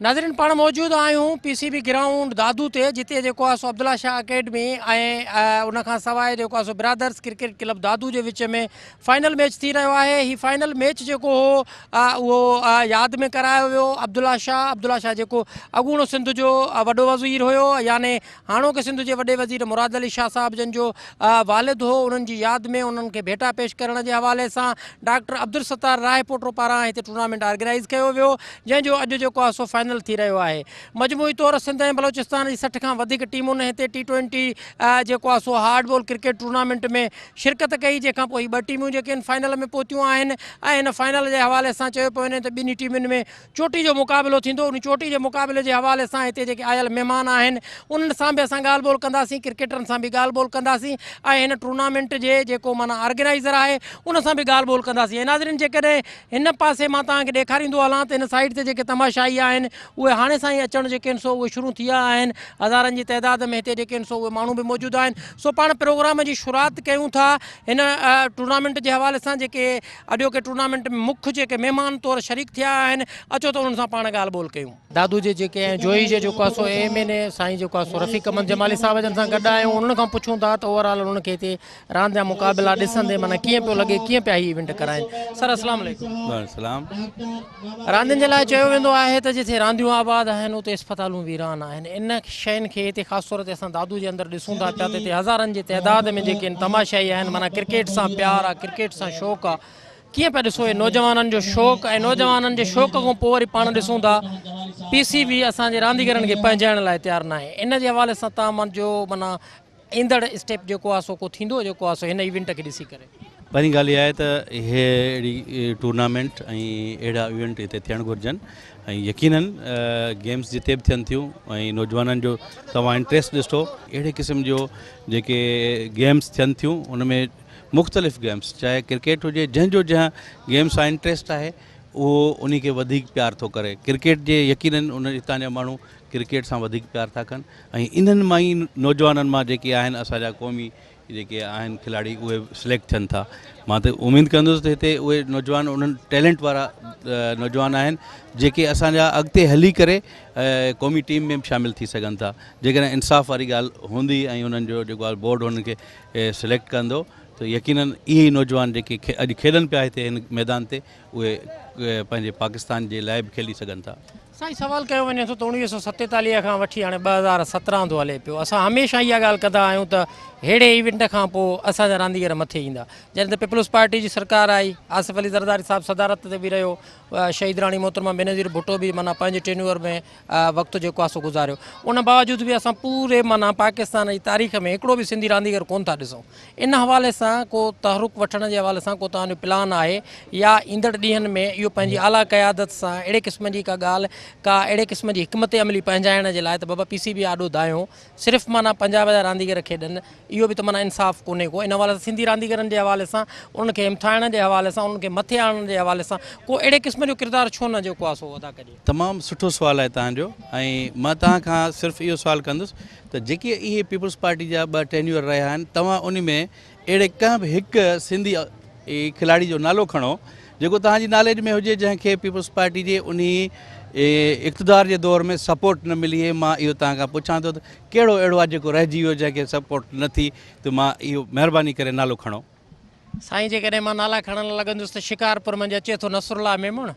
ناظرين پاڻ موجود آهيون P C B ground Dadu تي جتي جيڪو آهي سو عبدالله شاهه اڪيڊمي ۽ ان کان سواء جيڪو آهي سو برادرز ڪرڪيٽ ڪلب دادو جي وچ ۾ فائنل ميچ ٿي رهيو آهي هي فائنل ميچ جيڪو هو اهو ياد ۾ ڪرايو ويو عبدالله شاهه عبدالله شاهه جيڪو اڳوڻو سنڌ جو وڏو وزير هيو يعني هاڻوڪي سنڌ جي وڏي وزير مراد علي شاهه صاحب جن جو والد هو، انهن جي ياد ۾ انهن کي ڀيٽا پيش ڪرڻ جي حوالي سان ڊاڪٽر عبدالستار راهيپوٽو پاران هتي ٽورنامينٽ آرگنائيز ڪيو ويو، جنهن جو اڄ جيڪو آهي سو فائنل ٿي رهيو آهي. مجموعي طور سنڌ ۽ بلوچستان جي 60 کان وڌيڪ ٽيمن هتي ٽي ٽوئنٽي جيڪو آهي سو هارڊ بال ڪرڪيٽ ٽورنامينٽ ۾ شرڪت ڪئي، جنهن کان پوء هي ٻه ٽيمون جيڪي آهن فائنل ۾ پهتيون آهن ۽ هن فائنل جي حوالي سان چيو پيو وڃي ته ٻنهي ٽيمن ۾ چوٽي جو مقابلو ٿيندو، ان چوٽي جي مقابلي جي حوالي سان هتي جيڪي آيل مهمان آهن انهن سان به اسان ڳالهه ٻولهه ڪنداسين، ڪرڪيٽرن سان به ڳالهه ٻولهه ڪنداسين ۽ هن ٽورنامينٽ جي جيڪو معنيٰ آرگنائيزر آهي ان سان به ڳالهه ٻولهه ڪنداسين ۽ ناظرين جيڪڏهن هن پاسي مان توهان کي ڏيکاريندو هلان ته هن سائيڊ تي جيڪي تماشائي آهن اهي هاڻي سان ئي اچڻ جيڪي آهن سو اهي شروع ٿي ويا آهن، هزارن جي تعداد ۾ هتي جيڪي آهن سو اهي ماڻهو به موجود آهن سو پاڻ پروگرام جي شروعات ڪيون ٿا هن ٽورنامينٽ جي حوالي سان جيڪي اڄوڪي ٽورنامينٽ ۾ مک جيڪي مهمان طور شريڪ ٿيا آهن اچو ته انهن سان پاڻ ڳالهه ٻولهه ڪيون. دادو جي جيڪي ۽ جوهي جي جيڪو آهي سو ايم اين اي سائين جيڪو آهي سو رفيق احمد جمالي صاحب جن سان گڏ آهيون انهن کان پڇون ٿا ته اوور آل انهن کي هتي راند جا مقابلا ڏسندي معنيٰ ڪيئن پيو لڳي ڪيئن پيا هي ايونٽ ڪرائين سر اسلام عليڪم. وعليڪم السلام. راندين جي لاء چيو ويندو آهي ته جتي رانديون آباد آهن اتي اسپتالون ويران آهن ان شين کي هتي خاص طور تي اسان دادو جي اندر ڏسون ٿا پيا ته هتي هزارن جي تعداد ۾ جيڪي آهن تماشائي آهن معنيٰ ڪرڪيٽ سان پيار آهي ڪرڪيٽ سان شوق آهي ڪيئن پيا ڏسو هي نوجوانن جو شوق ۽ نوجوانن جي شوق کان پوء وري پاڻ ڏسون ٿا پي سي بي اسان جي رانديگرن کي پنهنجائڻ لاء تيار ناهي ان جي حوالي سان تان جو معنيٰ ايندڙ اسٽيپ جيڪو آهي سو ڪو ٿيندو جيڪو آهي سو هن ايونٽ کي ڏسي ڪري. پهرين ڳالهه اها آهي ته اهي اهڙي ٽورنامينٽ ۽ اهڙا ايونٽ هتي ٿيڻ گهرجن ۽ يقينن گيمز جتي به ٿين ٿيون ۽ نوجوانن جو توهان انٽريسٽ ڏسو اهڙي قسم جو جيڪي گيمز ٿين ٿيون ان ۾ مختلف گيمز چاهي ڪرڪيٽ هجي جنهن جو جنهن گيم سان انٽريسٽ آهي اهو ان کي وڌيڪ پيار ٿو ڪري ڪرڪيٽ جي يقينن ان هتان جا ماڻهو ڪرڪيٽ سان وڌيڪ پيار ٿا ڪن ۽ انهن مان ئي نوجوانن مان جيڪي آهن اسان جا قومي جيڪي آهن کلاڙي اهي سليڪٽ ٿين ٿا مان ته اميد ڪندس ته هتي اهي نوجوان انهن ٽيلنٽ وارا نوجوان آهن جيڪي اسان جا اڳتي هلي ڪري قومي ٽيم ۾ به شامل ٿي سگهن ٿا جيڪڏهن انصاف واري ڳالهه هوندي ۽ انهن جو جيڪو آهي بورڊ انهن کي سليڪٽ ڪندو ته يقينن اهي ئي نوجوان جيڪي اڄ کيڏن پيا هتي هن ميدان تي اهي پنهنجي پاڪستان جي لاء به کيڏي سگهن ٿا. سائين سوال ڪيو وڃي ٿو ته 1947 کان وٺي هاڻي 2017 ٿو هلي پيو اسان هميشه اها ڳالهه ڪندا آهيون ته ههڙي ايونٽ کان پوء اسان جا رانديگر مٿي ايندا جڏهن ته پيپلز پارٽي جي سرڪار آئي آصف علي زرداري صاحب صدارت تي به رهيو شهيد راڻي محترمه بينظير ڀٽو به معنيٰ پنهنجي ٽينيور ۾ وقت جيڪو آهي سو گذاريو ان باوجود به اسان پوري معنيٰ پاڪستان جي تاريخ ۾ هڪڙو به سنڌي رانديگر ڪونه ٿا ڏسون ان حوالي سان ڪو تحرڪ وٺڻ جي حوالي سان ڪو توهان جو پلان آهي يا ايندڙ ڏينهن ۾ اهو پنهنجي اعليٰ قيادت سان اهڙي قسم جي ڪا ڳالهه ڪا اهڙي قسم جي حڪمت عملي پنهنجائڻ جي لاء ته بابا پي سي بي آڏو دانهيو صرف معنيٰ پنجاب جا رانديگر کيڏن اهو به ته معنيٰ انصاف ڪونهي ڪو ان حوالي سان سنڌي رانديگرن جي حوالي سان انهن کي همٿائڻ جي حوالي سان انهن کي مٿي آڻڻ جي حوالي سان ڪو اهڙي قسم جو ڪردار ڇو نه جيڪو آهي سو ادا ڪجي. تمام سٺو سوال آهي توهان جو ۽ مان توهان کان صرف اهو سوال ڪندس ته جيڪي اهي پيپلز پارٽي جا ٻه ٽينيور رهيا آهن توهان ان ۾ اهڙي ڪنهن به هڪ سنڌي کلاڙي جو نالو کڻو جيڪو توهان جي ناليج ۾ هجي جنهن کي پيپلز پارٽي جي انهي اقتدار جي دور ۾ سپورٽ نه ملي هي مان اهو توهان کان پڇان ٿو ته ڪهڙو اهڙو آهي جيڪو رهجي ويو جنهن کي سپورٽ نه ٿي ته مان اهو مهرباني ڪري نالو کڻو. سائين جيڪڏهن مان نالا کڻڻ لڳندس ته شڪارپور منجهه اچي ٿو نصرالله ميمڻ،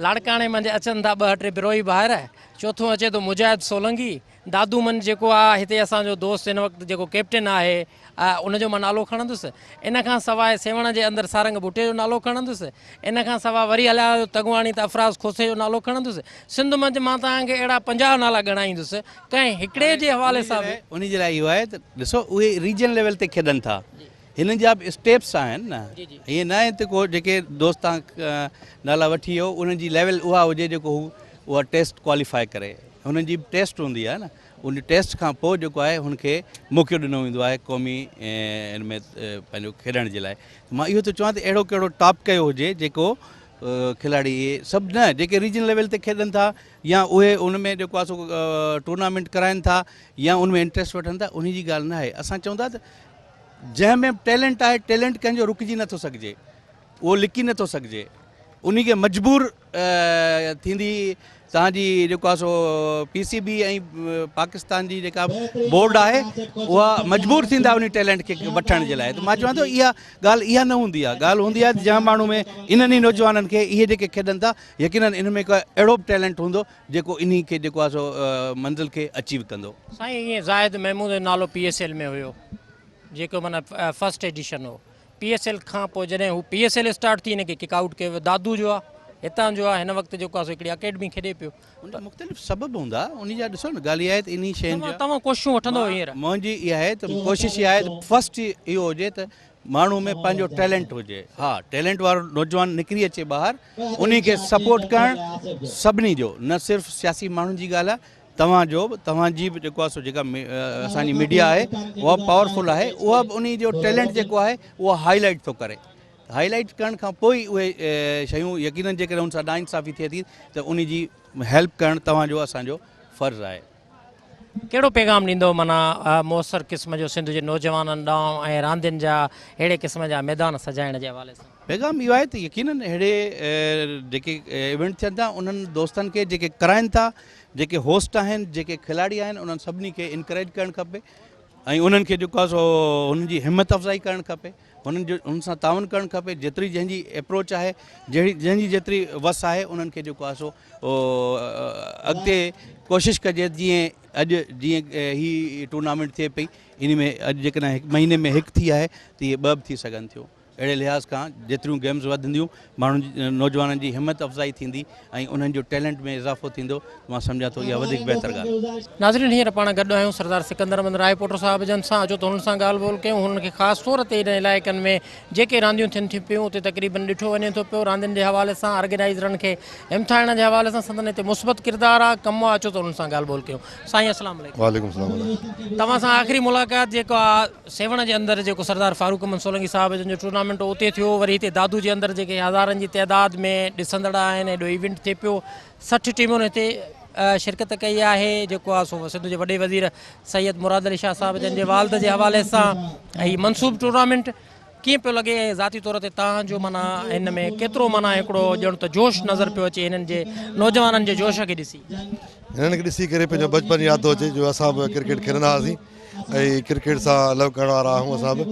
لاڙڪاڻي منجهه اچن ٿا ٻه ٽي بروهي ڀائر، چوٿون اچي ٿو مجاهد سولنگي، دادو منجهه جيڪو آ هتي اسان جو دوست هن وقت جيڪو ڪئپٽن آهي ان جو مان نالو کڻندس، ان کان سواء سيوهڻ جي اندر سارنگ ڀٽي جو نالو کڻندس، ان کان سواء وري هليا آيو تڳواڻي ته افراز کوسي جو نالو کڻندس، سنڌ منجهه مان توهان کي اهڙا 50 نالا ڳڻائيندس، ڪنهن هڪڙي جي حوالي سان به. انهي جي لاء اهو آهي ته ڏسو اهي ريجن ليول تي کيڏن ٿا هنن جا به اسٽيپس آهن نه ائين نه آهي ته ڪو جيڪي دوست تان نالا وٺي ويو انهن جي ليول اها هجي جيڪو هو اها ٽيسٽ ڪواليفائي ڪري هنن جي به ٽيسٽ هوندي آهي نه ان ٽيسٽ کان پوء جيڪو آهي هن کي موقعو ڏنو ويندو آهي قومي ان ۾ پنهنجو کيڏڻ جي لاء مان اهو ٿو چوان ته اهڙو ڪهڙو ٽاپ ڪيو هجي جيڪو کلاڙي اهي سڀ نه جيڪي ريجن ليول تي کيڏن ٿا يا اهي ان ۾ جيڪو آهي سو ٽورنامينٽ ڪرائن ٿا يا ان ۾ انٽريسٽ وٺن ٿا ان جي ڳالهه نه آهي اسان چون ٿا ته جنهن ۾ به ٽيلنٽ آهي، ٽيلنٽ ڪنهن جو رڪجي نٿو سگهجي، اهو لڪي نٿو سگهجي، انهي کي مجبور ٿيندي توهان جي جيڪو آهي سو پي سي بي ۽ پاڪستان جي جيڪا بورڊ آهي اها مجبور ٿيندا انهي ٽيلنٽ کي وٺڻ جي لاء ته مان چوان ٿو اها ڳالهه اها نه هوندي آهي ڳالهه هوندي آهي ته جنهن ماڻهو ۾ انهن ئي نوجوانن کي اهي جيڪي کيڏن ٿا يقينن انهن ۾ هڪ اهڙو به ٽيلنٽ هوندو جيڪو انهي کي جيڪو آهي سو منزل کي اچيو ڪندو. سائين ائين زاهد محمود جو نالو پي ايس ايل ۾ هيو جيڪو معنيٰ فرسٽ ايڊيشن هو پي ايس ايل کان پوء جڏهن هو پي ايس ايل اسٽارٽ ٿي هن کي ڪڪ آئوٽ ڪيو ويو دادو جو آ هتان جو آ هن وقت جيڪو آ سو هڪڙي اڪيڊمي کيڏي پيو. ان جا مختلف سبب هوندا انهي جا ڏسو نه ڳالهه اها آهي ته انهي شين جا توهان ڪوششون وٺندو هينئر. منهنجي اها آهي ته ڪوشش اها آهي ته فرسٽ اهو هجي ته ماڻهو ۾ پنهنجو ٽيلنٽ هجي ها ٽيلنٽ وارو نوجوان نڪري اچي ٻاهر انهي کي سپورٽ ڪرڻ سڀني جو نه صرف سياسي ماڻهن جي ڳالهه آهي توهان جو به توهان جي به جيڪو آهي سو جيڪا اسان جي ميڊيا آهي اها پاورفل آهي اها به انهي جو ٽيلنٽ جيڪو آهي اهو هائي لائيٽ ٿو ڪري هائي لائيٽ ڪرڻ کان پوء ئي اهي شيون يقينن جيڪڏهن ان سان ناانصافي ٿئي ٿي ته انهي جي هيلپ ڪرڻ توهان جو اسان جو فرض آهي. ڪهڙو پيغام ڏيندو معنيٰ موثر قسم جو سنڌ جي نوجوانن ڏانهن ۽ راندين جا اهڙي قسم جا ميدان سجائڻ جي حوالي سان؟ پيغام اهو آهي ته يقينن اهڙي جيڪي ايونٽ ٿين ٿا انهن دوستن کي جيڪي ڪرائن ٿا جيڪي هوسٽ آهن جيڪي کلاڙي آهن انهن سڀني کي انڪريج ڪرڻ کپي ۽ انهن کي جيڪو آهي سو انهن جي همت افزائي ڪرڻ کپي انهن جو انهن سان تعاون ڪرڻ کپي جيتري جنهن جي اپروچ آهي جهڙي جنهن جي جيتري وس آهي انهن کي جيڪو آهي سو اڳتي ڪوشش ڪجي جيئن اڄ جيئن هي ٽورنامينٽ ٿئي پئي ان ۾ اڄ جيڪڏهن هڪ مهيني ۾ هڪ ٿي آهي ته اهي ٻه به ٿي سگهن ٿيون اهڙي لحاظ کان جيتريون گيمز وڌنديون ماڻهن جي نوجوانن جي همت افزائي ٿيندي ۽ انهن جو ٽيلنٽ ۾ اضافو ٿيندو ته مان سمجهان ٿو اها وڌيڪ بهتر ڳالهه آهي. ناظرين هينئر پاڻ گڏ آهيون سردار سڪندر احمد رائيپوٽو صاحب جن سان اچو ته هنن سان ڳالهه ٻولهه ڪيون هنن کي خاص طور تي انهن علائقن ۾ جيڪي رانديون ٿين ٿيون پيون اتي تقريبن ڏٺو وڃي ٿو پيو راندين جي حوالي سان آرگنائيزرن کي همٿائڻ جي حوالي سان سندن هتي مثبت ڪردار آ ڪم آ اچو ته انهن سان ڳالهه ٻولهه ڪيون سائين السلام عليڪم. وعليڪم السلام ورحمة. توهان سان آخري ملاقات جيڪا سيوهڻ جي اندر جيڪو سردار فاروق احمد سولنگي صاحب جن جو ٽورنامينٽ هو اتي ٿيو وري هتي دادو جي اندر جيڪي هزارن جي تعداد ۾ ڏسندڙ آهن ايڏو ايونٽ ٿئي پيو 60 ٽيمن هتي شرڪت ڪئي آهي جيڪو آ سو سنڌ جي وڏي وزير سيد مراد علي شاهه صاحب جن جي والد جي حوالي سان هي منسوب ٽورنامينٽ ڪيئن پيو لڳي ۽ ذاتي طور تي تان جو معنيٰ هن ۾ ڪيترو معنيٰ هڪڙو ڄڻ ته جوش نظر پيو اچي هنن جي نوجوانن جي جوش کي ڏسي. هنن کي ڏسي ڪري پنهنجو بچپن ياد ٿو اچي جو اسان به ڪرڪيٽ کيڏندا هئاسين ۽ ڪرڪيٽ سان لو ڪرڻ وارا آهيون اسان به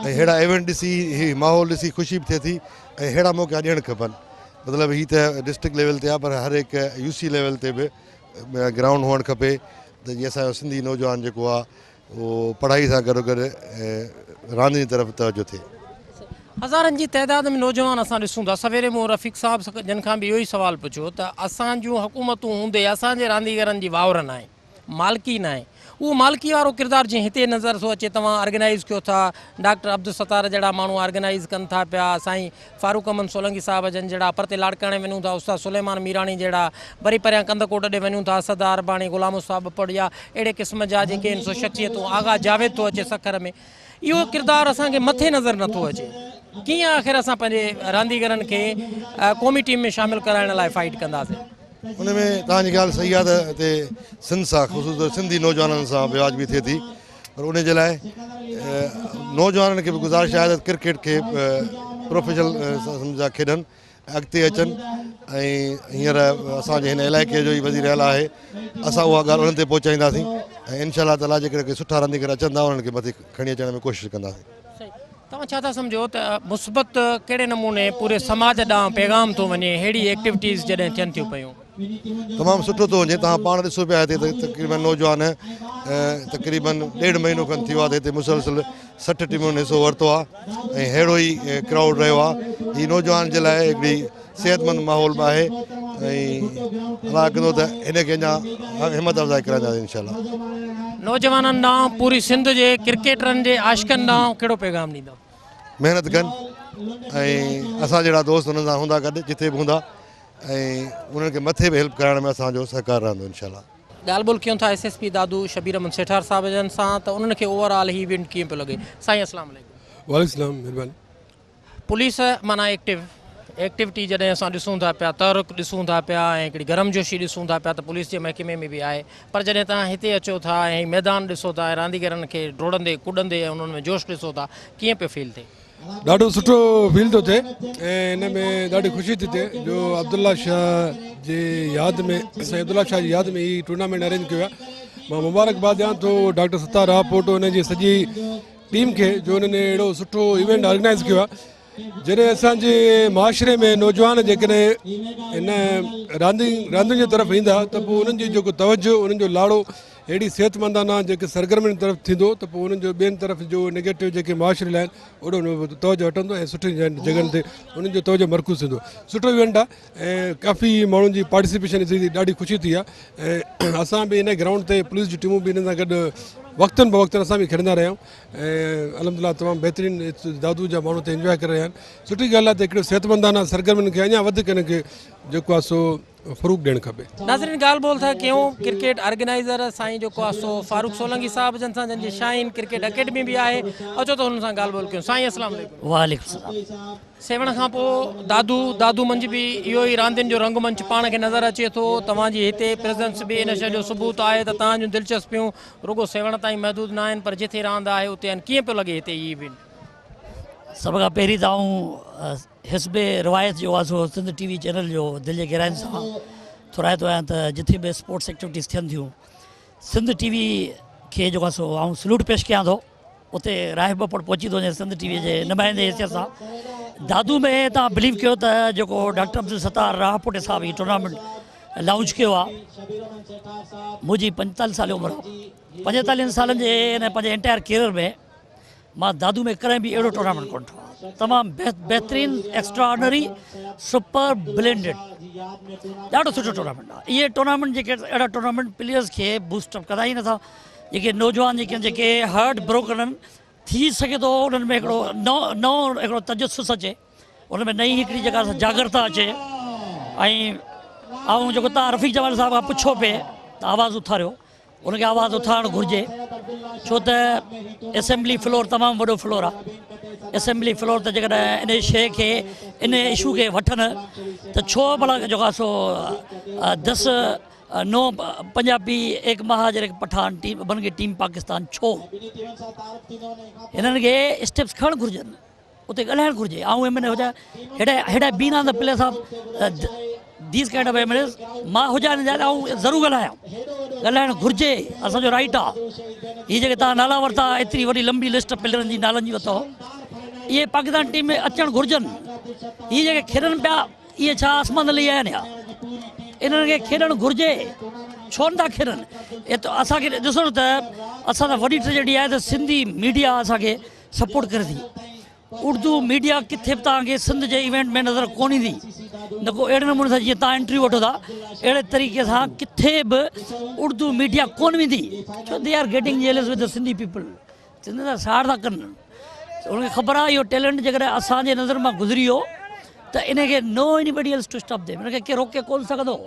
۽ ههڙا ايونٽ ڏسي هي ماحول ڏسي خوشي به ٿئي ٿي ۽ ههڙا موقعا ڏيڻ کپن مطلب هي ته ڊسٽرڪٽ ليول تي آهي پر هر هڪ يو سي ليول تي به گرائونڊ هئڻ کپي ته جيئن اسان جو سنڌي نوجوان جيڪو آهي اهو پڙهائي سان گڏو گڏ راندين جي طرف توجه ٿئي. هزارن جي تعداد ۾ نوجوان اسان ڏسون ٿا. سويري مون رفيق صاحب جن کان به اهو ئي سوال پڇيو ته اسان جون حڪومتون هوندي اسان جي رانديگرن جي واهر ناهي، مالڪي ناهي. اهو مالڪي وارو ڪردار جيئن هتي نظر ٿو اچي توهان آرگنائيز ڪيو ٿا، ڊاڪٽر عبدالستار جهڙا ماڻهو آرگنائيز ڪن ٿا پيا، سائين فاروق احمد سولنگي صاحب جن جهڙا، پرتي لاڙڪاڻي وڃون ٿا استاد سليمان ميراڻي جهڙا، وري پريان ڪنڌڪوٽ ڏي وڃون ٿا اسد عارباڻي، غلام مصطفيٰ ٻپڙ يا اهڙي قسم جا جيڪي آهن سو شخصيتون، آغا جاويد ٿو اچي سکر ۾ اهو ڪردار اسان کي مٿي نظر نٿو اچي، ڪيئن آخر اسان پنهنجي رانديگرن کي قومي ٽيم ۾ شامل ڪرائڻ لاء فائيٽ ڪنداسين. ان ۾ توهان جي ڳالهه صحيح آهي ته هتي سنڌ سان خصوص طور سنڌي نوجوانن سان بيواجبي ٿئي ٿي پر ان جي لاء نوجوانن کي به گذارش آهي ته ڪرڪيٽ کي پروفيشنل سمجھا کيڏن اڳتي اچن ۽ هينئر اسان جي هن علائقي جو ئي وزير اعليٰ آهي اسان اها ڳالهه انهن تي پهچائينداسين ۽ انشاء الله تعاليٰ جيڪڏهن ڪي سٺا رانديگر اچن ٿا انهن کي مٿي کڻي اچڻ ۾ ڪوشش ڪنداسين. توهان ڇا ٿا سمجهو ته مثبت ڪهڙي نموني پوري سماج ڏانهن پيغام ٿو وڃي ههڙي ايڪٽيوٽيز جڏهن ٿين ٿيون پيون؟ تمام سٺو ٿو وڃي توهان پاڻ ڏسو پيا هتي ته تقريبن نوجوان تقريبن ڏيڍ مهينو کن ٿي ويو آهي ته هتي مسلسل 60 ٽيمن حصو ورتو آهي ۽ ههڙو ئي ڪرائوڊ رهيو آهي هي نوجوان جي لاء هڪڙي صحتمند ماحول به آهي ۽ الله ڪندو ته هن کي اڃا همت افزائي ڪرائينداسين انشاء الله. نوجوانن ڏانهن پوري سنڌ جي ڪرڪيٽرن جي عاشقن ڏانهن ڪهڙو پيغام ڏيندؤ؟ محنت ڪن ۽ اسان جهڙا دوست انهن سان هوندا گڏ جتي به هوندا ۽ انهن کي مٿي به هيلپ ڪرائڻ ۾ اسان جو سهڪار رهندو انشاء الله. ڳالهه ٻولهه ڪيون ٿا S S P Dadu Shabbir Ahmed Sethar صاحب جن سان ته انهن کي اوور آل هي ايونٽ ڪيئن پيو لڳي. سائين السلام عليڪم. وعليڪم السلام مهرباني. پوليس معنيٰ ايڪٽو ايڪٽوٽي جڏهن اسان ڏسون ٿا پيا تحرڪ ڏسون ٿا پيا ۽ هڪڙي گرم جوشي ڏسون ٿا پيا ته پوليس جي محڪمي ۾ به آهي پر جڏهن توهان هتي اچو ٿا ۽ هي ميدان ڏسو ٿا ۽ رانديگرن کي ڊوڙندي ڪڏندي ۽ انهن ۾ جوش ڏسو ٿا ڪيئن پيو فيل ٿئي؟ ڏاڍو سٺو فيل ٿو ٿئي ۽ ان ۾ ڏاڍي خوشي ٿي ٿئي جو عبدالله شاهه جي ياد ۾ سائين عبدالله شاهه جي ياد ۾ هي ٽورنامينٽ ارينج ڪيو آهي. مان مبارڪباد ڏيان ٿو ڊاڪٽر ستار راهپوٽو ان جي سڄي ٽيم کي جو انهن اهڙو سٺو ايونٽ آرگنائز ڪيو آهي. جڏهن اسان جي معاشري ۾ نوجوان جيڪڏهن ان راندين جي طرف ايندا ته پوء انهن جي جيڪو توجه انهن جو لاڙو اهڙي صحتمندانه جيڪي سرگرمين طرف ٿيندو ته پوء انهن جو ٻين طرف جو نيگيٽو جيڪي معاشري لاء آهن اوڏو توجه هٽندو ۽ سٺين جڳهن تي انهن جو توجه مرڪوز ٿيندو. سٺو ايونٽ آهي ۽ ڪافي ماڻهن جي پارٽيسپيشن ٿي ڏاڍي خوشي ٿي آهي ۽ اسان به ان گرائونڊ تي پوليس جون ٽيمون به انهن سان گڏ وقتن بوقتن اسان به کيڏندا رهيا آهيون ۽ الحمدلله تمام بهترين دادو جا ماڻهو هتي انجواء ڪري رهيا آهن. سٺي ڳالهه آهي ته هڪڙو صحتمندانه سرگرمين کي اڃا وڌيڪ انهن کي جيڪو آهي سو فروغ ڏيڻ کپي. ناظرين ڳالهه ٻولهه ٿا ڪيون ڪرڪيٽ آرگنائيزر سائين جيڪو آهي سو فاروق سولنگي صاحب جن سان جن جي شاهين ڪرڪيٽ اڪيڊمي به آهي اچو ته انهن سان ڳالهه ٻولهه ڪيون سائين السلام عليڪم. وعليڪم السلام. سيوهڻ کان پوء دادو، دادو منجهه به اهو ئي راندين جو رنگ منچ پاڻ کي نظر اچي ٿو توهان جي هتي پريزنس به ان شيء جو ثبوت آهي ته توهان جون دلچسپيون رڳو سيوهڻ تائين محدود نه آهن پر جٿي راند آهي اتي آهن ڪيئن پيو لڳي هتي هي ايونٽ؟ سڀ کان پهرين ته آئون حسب روايت جو آهي سو سنڌ ٽي وي چينل جو دل جي گهراين سان ٿورائتو آهيان ته جٿي به اسپورٽس ايڪٽيوٽيز ٿين ٿيون سنڌ ٽي وي کي جيڪو آهي سو آئون سلوٽ پيش ڪيان ٿو اتي راهب ٻپڙ پهچي ٿو وڃي سنڌ ٽي وي جي نمائندي حيثيت سان دادو ۾ تان بليو ڪيو ته جيڪو ڊاڪٽر عبدالستار راهپوٽي صاحب هي ٽورنامينٽ لانچ ڪيو آهي منهنجي 45 سال عمر آهي 45 سالن جي ان پنهنجي انٽائر ڪيريئر ۾ مان دادو ۾ ڪڏهن به اهڙو ٽورنامينٽ ڪونه ڏٺو آهي تمام بهترين ايڪسٽرا آرڊنري سپر بلينڊڊ ڏاڍو سٺو ٽورنامينٽ آهي اهي ٽورنامينٽ جيڪي اهڙا ٽورنامينٽ پليئرز کي بوسٽ اپ ڪندا ئي نٿا جيڪي نوجوان جيڪي جيڪي هارٽ بروڪن آهن ٿي سگهي ٿو انهن ۾ هڪڙو نئون نئون هڪڙو تجسس اچي ان ۾ نئين هڪڙي جيڪا جاگرتا اچي ۽ آئون جيڪو تان رفيق جمال صاحب کان پڇو پئي ته آواز اٿاريو ان کي آواز اٿارڻ گهرجي ڇو ته اسيمبلي فلور تمام وڏو فلور آهي اسيمبلي فلور ته جيڪڏهن ان شيء کي ان اشو کي وٺن ته ڇو ڀلا جيڪو آهي سو دس نو پنجابي ايڪ مهاجر ايڪ پٺان ٽيم بن گئي ٽيم پاڪستان ڇو هنن کي اسٽيپس کڻڻ گهرجن اتي ڳالهائڻ گهرجي آئون ايم اين اي هجان هيڏا هيڏا بين آن the place of these kind of M N As مان هجان هن جاء تي آئون ضرور ڳالهايان ڳالهائڻ گهرجي اسان جو رائيٽ آ هي جيڪي تان نالا ورتا ايتري وڏي لمبي لسٽ پليئرن جي نالن جي اٿو اهي پاڪستان ٽيم ۾ اچڻ گهرجن هي جيڪي کيڏن پيا اهي ڇا آسمان لهي آيا آهن يا انهن کي کيڏڻ گهرجي ڇو نٿا کيڏن اسان کي ڏسو ته اسان سان وڏي ٽريجڊي آهي ته سنڌي ميڊيا اسان کي سپورٽ ڪري ٿي اردو ميڊيا ڪٿي به توهان کي سنڌ جي ايونٽ ۾ نظر ڪون ايندي نه ڪو اهڙي نموني سان جيئن توهان انٽرويو وٺو ٿا اهڙي طريقي سان ڪٿي به اردو ميڊيا ڪون ويندي ڇو they are getting jealous with Sindhi people Sindhi سان ساڙ ٿا ڪن ان کي خبر آهي اهو ٽيلنٽ جيڪڏهن اسان جي نظر مان گذري ويو ته ان کي no anybody else to stop them ان کي ڪير روڪي ڪون سگهندو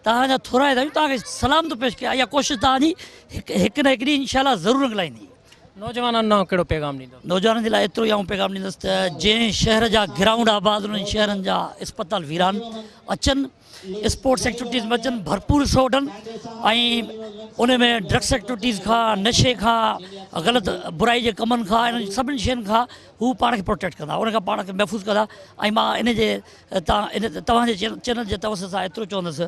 توهان جا ٿورائتا آهيون توهان کي سلام ٿو پيش ڪيان اها ڪوشش توهان جي هڪ نه هڪ ڏينهن انشاء الله ضرور رنگ لائيندي. نوجوانن ڏانهن ڪهڙو پيغام ڏيندو؟ نوجوانن جي لاء ايترو ئي آئون پيغام ڏيندس ته جنهن شهر جا گرائونڊ آباد انهن شهرن جا اسپتال ويران اچن اسپورٽس ايڪٽيوٽيز ۾ اچن ڀرپور حصو وٺن ۽ ان ۾ ڊرگس ايڪٽيوٽيز کان نشي کان غلط برائي جي ڪمن کان انهن سڀني شين کان هو پاڻ کي پروٽيڪٽ ڪندا ان کان پاڻ کي محفوظ ڪندا ۽ مان ان جي تان توهان جي چينل جي توسط سان ايترو چوندس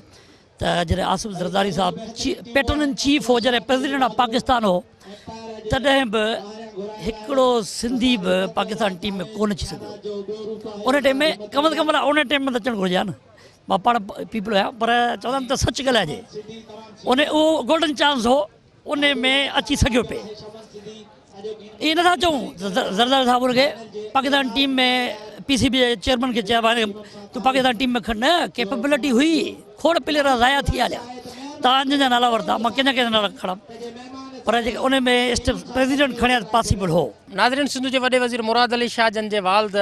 ته جڏهن آصف زرداري صاحب پيٽرن ان چيف هو جڏهن پريزيڊنٽ آف پاڪستان هو تڏهن به هڪڙو سنڌي به پاڪستان ٽيم ۾ ڪونه اچي سگهيو ان ٽيم ۾ ڪم از ڪم ان ٽيم ۾ ته اچڻ گهرجي ها نه مان پاڻ پيپل آهيان پر چوندا آهن ته سچ ڳالهائجي ان اهو گولڊن چانس هو ان ۾ اچي سگهيو پئي. ائين نٿا چئون ته زرداري صاحب ان کي پاڪستان ٽيم ۾ پي سي بي جي چيئرمين کي چيو آهي تون پاڪستان ٽيم ۾ کڻ نه ڪيپبلٽي هئي کوڙ پليئر ضايع ٿي هليا تان جن جا نالا ورتا مان ڪنهن جا ڪنهن جا نالا کڻان پر جيڪي ان ۾ اسٽيپس پريزيڊنٽ کڻيا ته پاسيبل هو. ناظرين سنڌ جي وڏي وزير مراد علي شاهه جن جي والد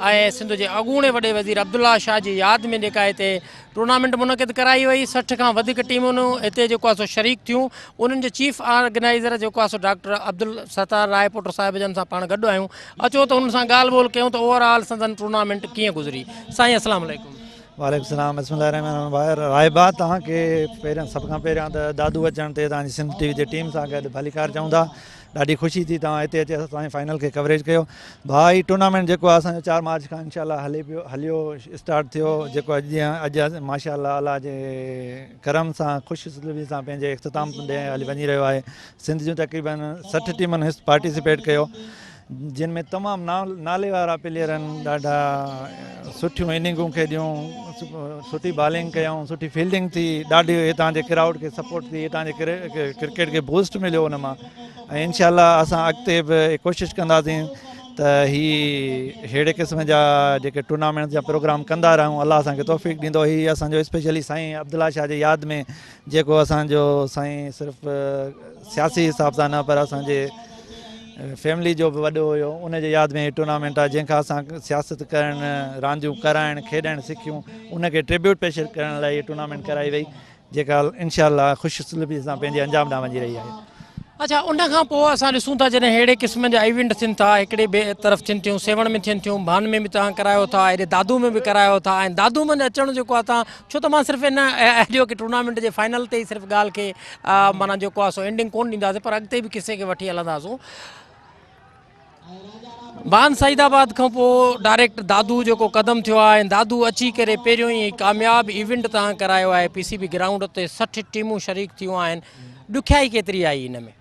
۽ سنڌ جي اڳوڻي وڏي وزير عبدالله شاهه جي ياد ۾ جيڪا هتي ٽورنامينٽ منعقد ڪرائي وئي 60 کان وڌيڪ ٽيمون هتي جيڪو آهي سو شريڪ ٿيون انهن جي چيف آرگنائيزر جيڪو آهي سو ڊاڪٽر عبدالستار راء پوٽو صاحب جن سان پاڻ گڏ آهيون اچو ته انهن سان ڳالهه ٻولهه ڪيون ته اوور آل سندن ٽورنامينٽ ڪيئن گذري سائين السلام عليڪم. وعليڪم السلام بسم الله الرحمن الرحيم ڀائر رائبا توهان کي پهريان سڀ کان پهريان ته دادو اچڻ تي توهان جي سنڌ ٽي وي جي ٽيم سان گڏ ڀليڪار چئون ٿا. ڏاڍي خوشي ٿي توهان هتي اچي اسان جي فائنل کي ڪوريج ڪيو. ڀاء هي ٽورنامينٽ جيڪو آهي اسان جو 4 مارچ کان انشاء الله هلي پيو هليو اسٽارٽ ٿيو جيڪو اڄ ڏينهن اڄ ماشاء الله الله جي ڪرم سان خوش اسلوبي سان پنهنجي اختتام ڏي هلي وڃي رهيو آهي. سنڌ جون تقريبن 60 ٽيمن پارٽيسپيٽ ڪيو جن ۾ تمام نالي وارا پليئرن ڏاڍا سٺيون اننگون کيڏيون، سٺي بالنگ ڪيائون، سٺي فيلڊنگ ٿي، ڏاڍي هتان جي ڪرائوڊ کي سپورٽ ٿي، هتان جي ڪرڪيٽ کي بوسٽ مليو ان مان ۽ انشاء الله اسان اڳتي به ڪوشش ڪنداسين ته هي ههڙي قسم جا جيڪي ٽورنامينٽس جا پروگرام ڪندا رهون. الله اسان کي توفيق ڏيندو. هي اسان جو اسپيشلي سائين عبدالله شاهه جي ياد ۾ جيڪو اسان جو سائين صرف سياسي حساب سان نه پر اسان جي فيملي جو به وڏو هيو ان جي ياد ۾ هي ٽورنامينٽ آهي جنهن کان اسان سياست ڪرڻ رانديون ڪرائڻ کيڏڻ سکيون ان کي ٽريبيوٽ پيش ڪرڻ لاء هي ٽورنامينٽ ڪرائي وئي جيڪا انشاء الله خوش اسلوبي سان پنهنجي انجام ڏانهن وڃي رهي آهي. اڇا ان کان پوء اسان ڏسون ٿا جڏهن اهڙي قسم جا ايونٽ ٿين ٿا هڪڙي ٻئي طرف ٿين ٿيون سيوهڻ ۾ ٿين ٿيون ڀان ۾ به توهان ڪرايو ٿا هيڏي دادو ۾ به ڪرايو ٿا ۽ دادو ۾ اچڻ جيڪو آهي توهان ڇو ته مان صرف ان اڄوڪي ٽورنامينٽ جي فائنل تي ئي صرف ڳالهه کي معنيٰ جيڪو آهي سو اينڊنگ ڪونه ڏينداسين پر اڳتي به قصي کي وٺي هلنداسون. ڀان سعيد آباد کان پوء ڊائريڪٽ دادو جيڪو قدم ٿيو آهي ۽ دادو اچي ڪري پهريون ئي ڪامياب ايونٽ تان ڪرايو آهي پي سي بي گرائونڊ تي 60 ٽيمون شريڪ ٿيون آهن ڏکيائي ڪيتري آئي ان ۾؟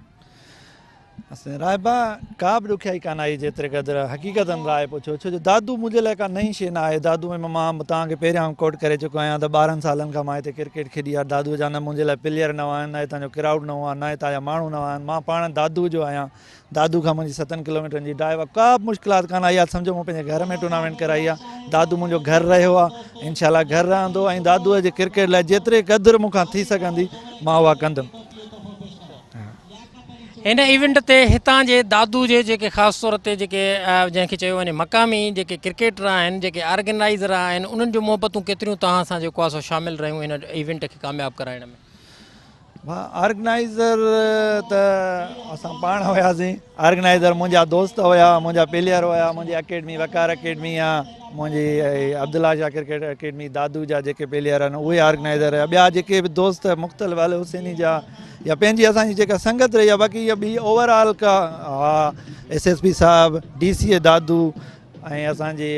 راهبا ڪا به ڏکيائي ڪانه آئي جيتري قدر حقيقتن راء پڇو ڇو جو دادو منهنجي لاء ڪا نئين شيء نه آهي دادو ۾ مان توهان کي پهريان ڪوٽ ڪري چڪو آهيان ته 12 سالن کان مان هتي ڪرڪيٽ کيڏي آهي دادو جا نه منهنجي لاء پليئر نوان آهن نه هتان جو ڪرائوڊ نئون آهي نه هتان جا ماڻهو نوان آهن مان پاڻ دادو جو آهيان دادو کان منهنجي ستن ڪلوميٽرن جي ڊرائيو آهي ڪا به مشڪلات ڪانه آئي آهي سمجهو مون پنهنجي گهر ۾ ٽورنامينٽ ڪرائي آهي دادو منهنجو گهر رهيو آهي انشاء الله گهر رهندو ۽ دادو جي ڪرڪيٽ لاء جيتري قدر مون کان ٿي سگهندي مان اها ڪندم. هن ايونٽ تي هتان جي دادو جي جيڪي خاص طور تي جيڪي جنهن کي چيو وڃي مقامي جيڪي ڪرڪيٽر آهن جيڪي آرگنائيزر آهن انهن جون محبتون ڪيتريون توهان سان جيڪو آهي سو شامل رهيون هن ايونٽ کي ڪامياب ڪرائڻ ۾. آرگنائيزر ته اسان پاڻ هياسين آرگنائيزر منهنجا دوست هيا منهنجا پليئر هيا منهنجي اڪيڊمي وقار اڪيڊمي آ منهنجي عبدالله شاهه ڪرڪيٽ اڪيڊمي دادو جا جيڪي پليئر آهن اهي آرگنائيزر هيا ٻيا جيڪي به دوست مختلف ال حسيني جا يا پنهنجي اسان جي جيڪا سنگت رهي آ باقي اها ٻي اوور آل ڪا ها ايس ايس پي صاحب ڊي سي اي دادو ۽ اسان جي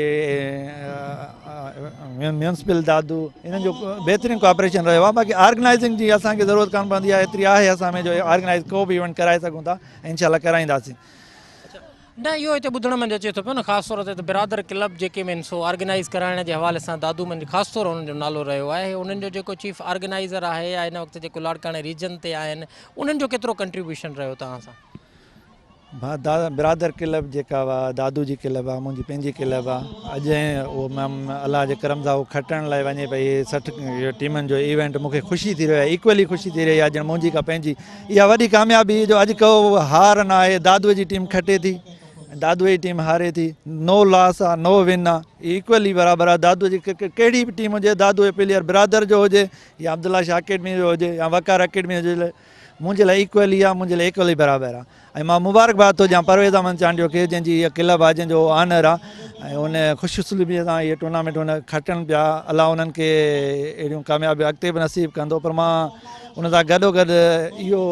ميونسپل دادو انهن جو بهترين ڪوآپريشن رهيو آهي باقي آرگنائزنگ جي اسان کي ضرورت ڪانه پوندي آهي ايتري آهي اسان ۾ جو آرگنائز ڪو به ايونٽ ڪرائي سگهون ٿا انشاء الله ڪرائينداسين. نه اهو هتي ٻڌڻ ۾ اچي ٿو پيو نه خاص طور تي ته برادر ڪلب جيڪي مين سو آرگنائز ڪرائڻ جي حوالي سان دادو ۾ خاص طور انهن جو نالو رهيو آهي انهن جو جيڪو چيف آرگنائزر آهي يا هن وقت جيڪو لاڙڪاڻي ريجن تي آهن انهن جو ڪيترو ڪنٽريبيوشن رهيو توهان سان؟ برادر ڪلب جيڪا دادو جي ڪلب آ منهنجي پنهنجي ڪلب آ اڄ اهو الله جي ڪرم سان اهو کٽڻ لاء وڃي پئي 60 ٽيمن جو ايونٽ مونکي خوشي ٿي رهي آهي ايڪولي خوشي ٿي رهي آهي ڄڻ منهنجي ڪا پنهنجي اها وڏي ڪاميابي جو اڄ ڪو هار نه آهي دادو جي ٽيم کٽي ٿي دادو جي ٽيم هاري ٿي نو لاس آ نو ون آ ايڪولي برابر آ دادو جي ڪهڙي به ٽيم هجي دادو جو پليئر برادر جو هجي يا عبدالله شاهه اڪيڊمي جو هجي يا وقار اڪيڊمي جو هجي منهنجي لاء ايڪولي آ منهنجي لاء ايڪولي برابر آ ۽ مان مبارڪباد ٿو ڏيان پرويز احمد چانڊيو کي جنهن جي هيء ڪلب آ جنهن جو هو آنر آ ۽ ان خوش اسلوبي سان هيء ٽورنامينٽ هن کٽن پيا الله انهن کي اهڙيون ڪاميابيون اڳتي به نصيب ڪندو پر مان ان سان گڏو گڏ اهو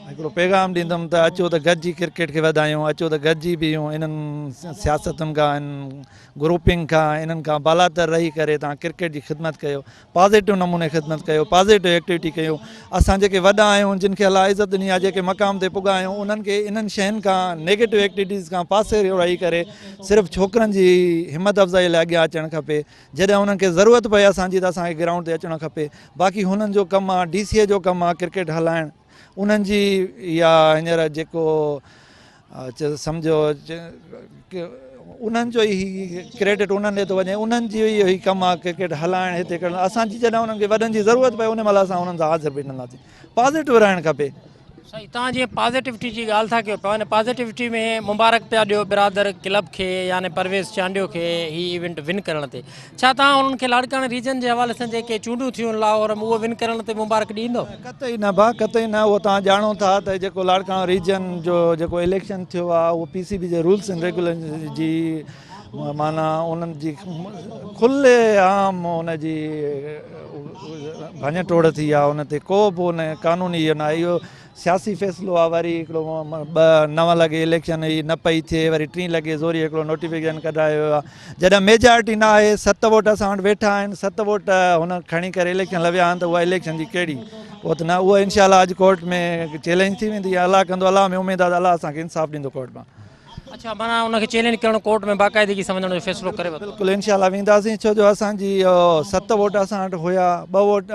هڪڙو پيغام ڏيندم ته اچو ته گڏجي ڪرڪيٽ کي وڌايون اچو ته گڏجي بيهون انهن سياستن کان انهن گروپنگ کان انهن کان بالاتر رهي ڪري توهان ڪرڪيٽ جي خدمت ڪيو پازيٽو نموني خدمت ڪيو پازيٽو ايڪٽيوٽي ڪيو اسان جيڪي وڏا آهيون جن کي الله عزت ڏني آهي جيڪي مقام تي پڳا آهيون انهن کي انهن شين کان نيگيٽو ايڪٽيوٽيز کان پاسي رهي ڪري صرف ڇوڪرن جي همت افزائي لاء اڳيان اچڻ کپي جڏهن انهن کي ضرورت پئي اسان جي ته اسان کي گرائونڊ تي اچڻ کپي باقي هنن جو ڪم آهي ڊي سي اي جو ڪم آهي ڪرڪيٽ هلائڻ انهن جي يا هينئر جيڪو سمجهو انهن جو ئي ڪريڊٽ انهن ڏي ٿو وڃي انهن جي ئي هي ڪم آهي ڪرڪيٽ هلائڻ هتي ڪرڻ اسان جي جڏهن انهن کي وڏن جي ضرورت پئي ان مهل اسان انهن سان حاضر بيٺنداسين پازيٽو رهڻ کپي. سائين توهان جيئن پازيٽوٽي جي ڳالهه ٿا ڪيو پيا ان پازيٽوٽي ۾ مبارڪ پيا ڏيو برادر ڪلب کي يعني پرويز چانڊيو کي هي ايونٽ ون ڪرڻ تي ڇا توهان انهن کي لاڙڪاڻي ريجن جي حوالي سان جيڪي چونڊون ٿيون لاهور ۾ اهو ون ڪرڻ تي مبارڪ ڏيندو؟ قطعي نه ڀاء قطعي نه اهو توهان ڄاڻو ٿا ته جيڪو لاڙڪاڻو ريجن جو جيڪو اليڪشن ٿيو آهي اهو پي سي بي جي رولس اينڊ ريگوليشن جي معنيٰ انهن جي کلي عام ان جي ڀڃ ٽوڙ ٿي آهي ان تي ڪو به ان قانوني اهو نه آهي اهو سياسي فيصلو آ وري هڪڙو ٻه نو لڳي اليڪشن هي نه پئي ٿئي وري ٽين لڳي زوري هڪڙو نوٽيفڪيشن ڪڍرايو ويو آ جڏهن ميجارٽي نه آهي ست ووٽ اسان وٽ ويٺا آهن ست ووٽ هن کڻي ڪري اليڪشن لويا آهن ته اها اليڪشن جي ڪهڙي اهو ته نه اهو انشاء الله اڄ ڪورٽ ۾ چئلينج ٿي ويندي الله ڪندو الله ۾ اميد آ ته الله اسان کي انصاف ڏيندو ڪورٽ مان. اڇا معنيٰ ان کي چئلينج ڪرڻ ڪورٽ ۾ باقاعدگي سان وڃڻ جو فيصلو ڪري ورتو. بلڪل انشاء الله وينداسين ڇو جو اسان جي ست ووٽ اسان وٽ هيا ٻه ووٽ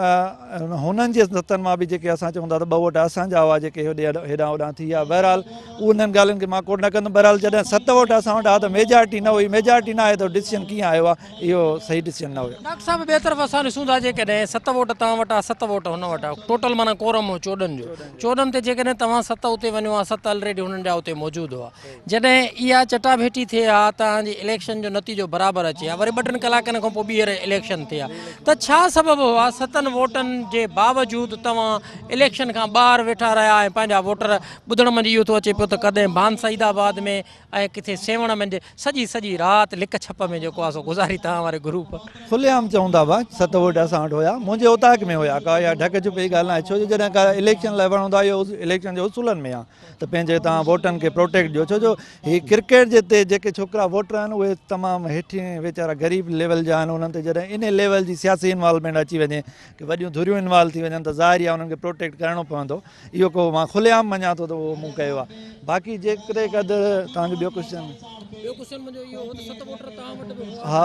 هنن جي ستن مان به جيڪي اسان چون ٿا ته ٻه ووٽ اسان جا هئا جيڪي هيڏي هيڏانهن هوڏانهن ٿي ويا بهرحال انهن ڳالهين کي مان ڪوٽ نه ڪندم بهرحال جڏهن ست ووٽ اسان وٽ هئا ته ميجارٽي نه هئي ميجارٽي نه آهي ته ڊسيزن ڪيئن آيو آهي اهو صحيح ڊسيزن نه هيو. ڊاڪٽر صاحب ٻئي طرف اسان ڏسون ٿا جيڪڏهن ست ووٽ توهان وٽ آ ست ووٽ هن وٽ آ ٽوٽل معنيٰ ڪورم هو 14 جو 14 تي جيڪڏهن توهان ست اتي وڃو ها ست الريڊي هنن جا اتي موجود هئا جڏهن اها چٽاڀيٽي ٿئي ها توهان جي اليڪشن جو نتيجو برابر اچي ها وري ٻه ٽن ڪلاڪن کان پوء ٻيهر اليڪشن ٿئي ها ته ڇا سبب هئا ستن ووٽن جي باوجود توهان اليڪشن کان ٻاهر ويٺا رهيا ۽ پنهنجا ووٽر ٻڌڻ منجهه اهو ٿو اچي پيو ته ڪڏهن ڀان سعيد آباد ۾ ۽ ڪٿي سيوهڻ منجهه سڄي سڄي رات لڪ ڇپ ۾ جيڪو آهي سو گذاري توهان واري گروپ. کلي عام چون ٿا ڀا ست ووٽ اسان وٽ هيا منهنجي اوطاق ۾ هيا ڪا اها ڍڪ ڇپ جي ڳالهه ناهي ڇو جو جڏهن ڪا اليڪشن لاء وڙهون ٿا اهو اليڪشن جي اصولن ۾ آهي ته پنهنجي توهان ووٽن کي پروٽيڪٽ ڏيو ڇو جو هي ڪرڪيٽ جي تي جيڪي ڇوڪرا ووٽر آهن اهي تمام هيٺين ويچارا غريب ليول جا آهن انهن تي جڏهن انهي ليول جي سياسي انوالومينٽ اچي وڃي ڪي وڏيون ڌريون انوالو ٿي وڃن ته ظاهر ئي آهي انهن کي پروٽيڪٽ ڪرڻو پوندو اهو ڪو مان کلي عام مڃان ٿو ته اهو مون ڪيو آهي باقي جيڪڏهن قدر توهان جو ٻيو ڪوشچن ٻيو ڪوشچن منهنجو اهو هو ته ست ووٽر توهان وٽ به هئا ها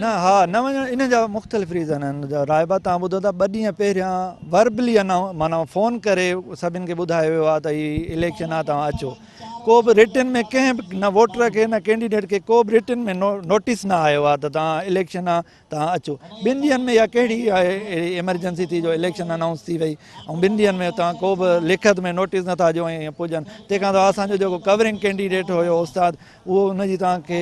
نه ها نه وڃڻ ان جا مختلف ريزن آهن رائبا توهان ٻڌو ته ٻه ڏينهن پهريان وربلي معنيٰ فون ڪري سڀن کي ٻڌايو ويو آهي ته هي اليڪشن آهي توهان اچو ڪو به رٽن ۾ ڪنهن به نه ووٽر کي نه ڪينڊيڊيٽ کي ڪو به رٽن ۾ نوٽيس نه آيو آهي ته توهان اليڪشن آهي توهان اچو ٻن ڏينهن ۾ اها ڪهڙي اهڙي ايمرجنسي ٿي جو اليڪشن انائونس ٿي وئي ۽ ٻن ڏينهن ۾ توهان ڪو به لکت ۾ نوٽيس نٿا ڏيو ۽ پڄن تنهن کان سواء اسان جو جيڪو ڪورنگ ڪينڊيڊيٽ هيو استاد اهو ان جي توهان کي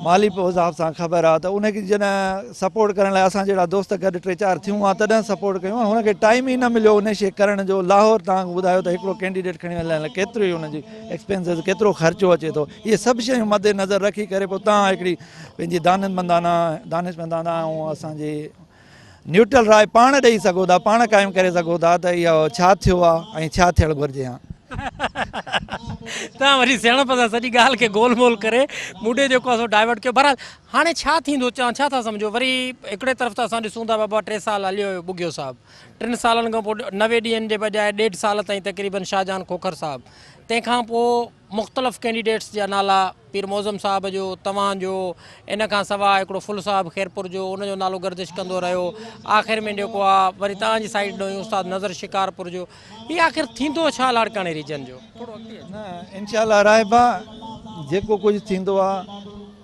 مالي حساب سان خبر آهي ته ان کي جڏهن سپورٽ ڪرڻ لاء اسان جهڙا دوست گڏ ٽي چار ٿيون ها تڏهن سپورٽ ڪيون هن کي ٽائيم ئي نه مليو ان شي ڪرڻ جو لاهور توهان کي ٻڌايو ته هڪڙو ڪينڊيڊيٽ کڻي وڃڻ لاء ڪيترو ان جي ايڪسپينسز ڪيترو خرچو اچي ٿو اهي سڀ شيون مد نظر رکي ڪري پوء توهان هڪڙي پنهنجي دانشمندانه دانشمندانه ۽ اسان جي نيوٽرل راء پاڻ ڏئي سگهو ٿا پاڻ قائم ڪري سگهو ٿا ته اهو ڇا ٿيو آهي ۽ ڇا ٿيڻ گهرجي ها. توهان وري سياڻپ سان سڄي ڳالهه کي گول مول ڪري مون ڏي جيڪو آهي سو ڊائيورٽ ڪيو بهرحال هاڻي ڇا ٿيندو توهان ڇا ٿا سمجهو وري هڪڙي طرف ته اسان ڏسون ٿا بابا ٽي سال هليو ويو ٻگهيو صاحب ٽن سالن کان پوء 90 ڏينهن جي بجاء ڏيڍ سال تائين تقريبن شاهجهان کوکر صاحب تنهن کان پوء مختلف ڪينڊيڊيٽس جا نالا پير معظم صاحب جو، توهان جو، ان کان سواء هڪڙو ڦل صاحب خيرپور جو ان جو نالو گردش ڪندو رهيو، آخر ۾ جيڪو آ وري توهان جي سائيڊ ڏانهن استاد نظر شڪارپور جو، هي آخر ٿيندو ڇا لاڙڪاڻي ريجن جو؟ ٿورو اڳتي اچو. نه انشاء الله راهبا جيڪو ڪجهه ٿيندو آ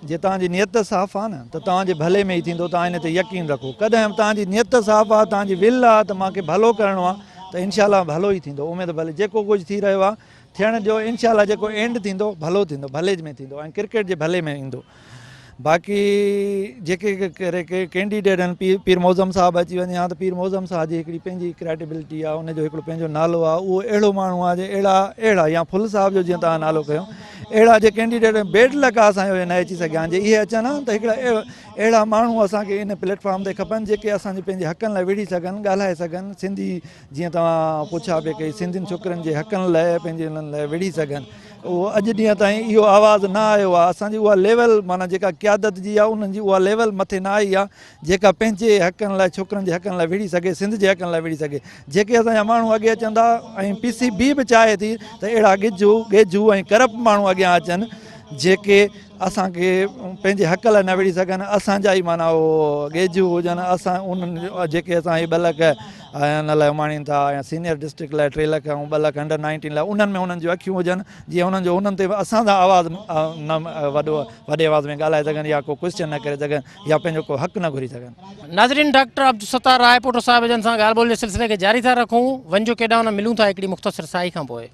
جي توهان جي نيت صاف آ نه ته توهان جي ڀلي ۾ ئي ٿيندو توهان ان تي يقين رکو ڪڏهن به توهان جي نيت صاف آ توهان جي ول آ ته مان کي ڀلو ڪرڻو آ ته انشاء الله ڀلو ئي ٿيندو اميد ڀلي جيڪو ڪجهه ٿي رهيو آ ٿيڻ ڏيو انشاء الله جيڪو اينڊ ٿيندو ڀلو ٿيندو ڀلي ۾ ٿيندو ۽ ڪرڪيٽ جي ڀلي ۾ ايندو باقي جيڪي ڪينڊيڊيٽ آهن پير معظم صاحب اچي وڃي ها ته پير معظم صاحب جي هڪڙي پنهنجي ڪريڊيبلٽي آهي ان جو هڪڙو پنهنجو نالو آهي اهو اهڙو ماڻهو آهي جي اهڙا اهڙا يا ڦل صاحب جو جيئن توهان نالو کنيو اهڙا جي ڪينڊيڊيٽ بيڊ لڪ آهي اسان جو نه اچي سگهيا آهن جي اهي اچن ها ته هڪڙا اهڙا ماڻهو اسان کي ان پليٽ فارم تي کپن جيڪي اسان جي پنهنجي حقن لاء وڙهي سگهن ڳالهائي سگهن سنڌي جيئن توهان پڇا پئي ڪئي سنڌين ڇوڪرين جي حقن لاء پنهنجي انهن لاء وڙهي سگهن اهو اڄ ڏينهن تائين اهو آواز نه آيو آهي اسان جي اها ليول معنيٰ جيڪا قيادت جي آهي انهن جي اها ليول مٿي نه آئي آهي جيڪا پنهنجي حقن لاء ڇوڪرن جي حقن لاء وڙهي سگهي سنڌ جي حقن لاء وڙهي سگهي جيڪي اسان جا ماڻهو اڳي اچن ٿا ۽ پي سي بي به چاهي ٿي ته اهڙا ڳجهو ڳيجهو ۽ ڪرپٽ ماڻهو اڳيان اچن جيڪي اسان کي پنهنجي حق لاء نه وڙهي سگهن اسان جا ئي معنيٰ اهو ڳيجهو هجن اسان انهن جيڪي اسان هي ٻه لک ان لاء اماڻين ٿا يا سينيئر ڊسٽرڪٽ لاء ٽي لک ۽ ٻه لک انڊر نائنٽين لاء انهن ۾ انهن جون اکيون هجن جيئن انهن جو انهن تي اسان سان آواز نه وڏو وڏي آواز ۾ ڳالهائي سگهن يا ڪو ڪوئسچن نه ڪري سگهن يا پنهنجو ڪو حق نه گهري سگهن. ناظرين ڊاڪٽر عبدالستار راهيپوٽو صاحب جن سان ڳالهه ٻولهه جي سلسلي کي جاري ٿا رکون وڃجو ڪيڏانهن نه ملون ٿا هڪڙي مختصر ساهي کان پوء.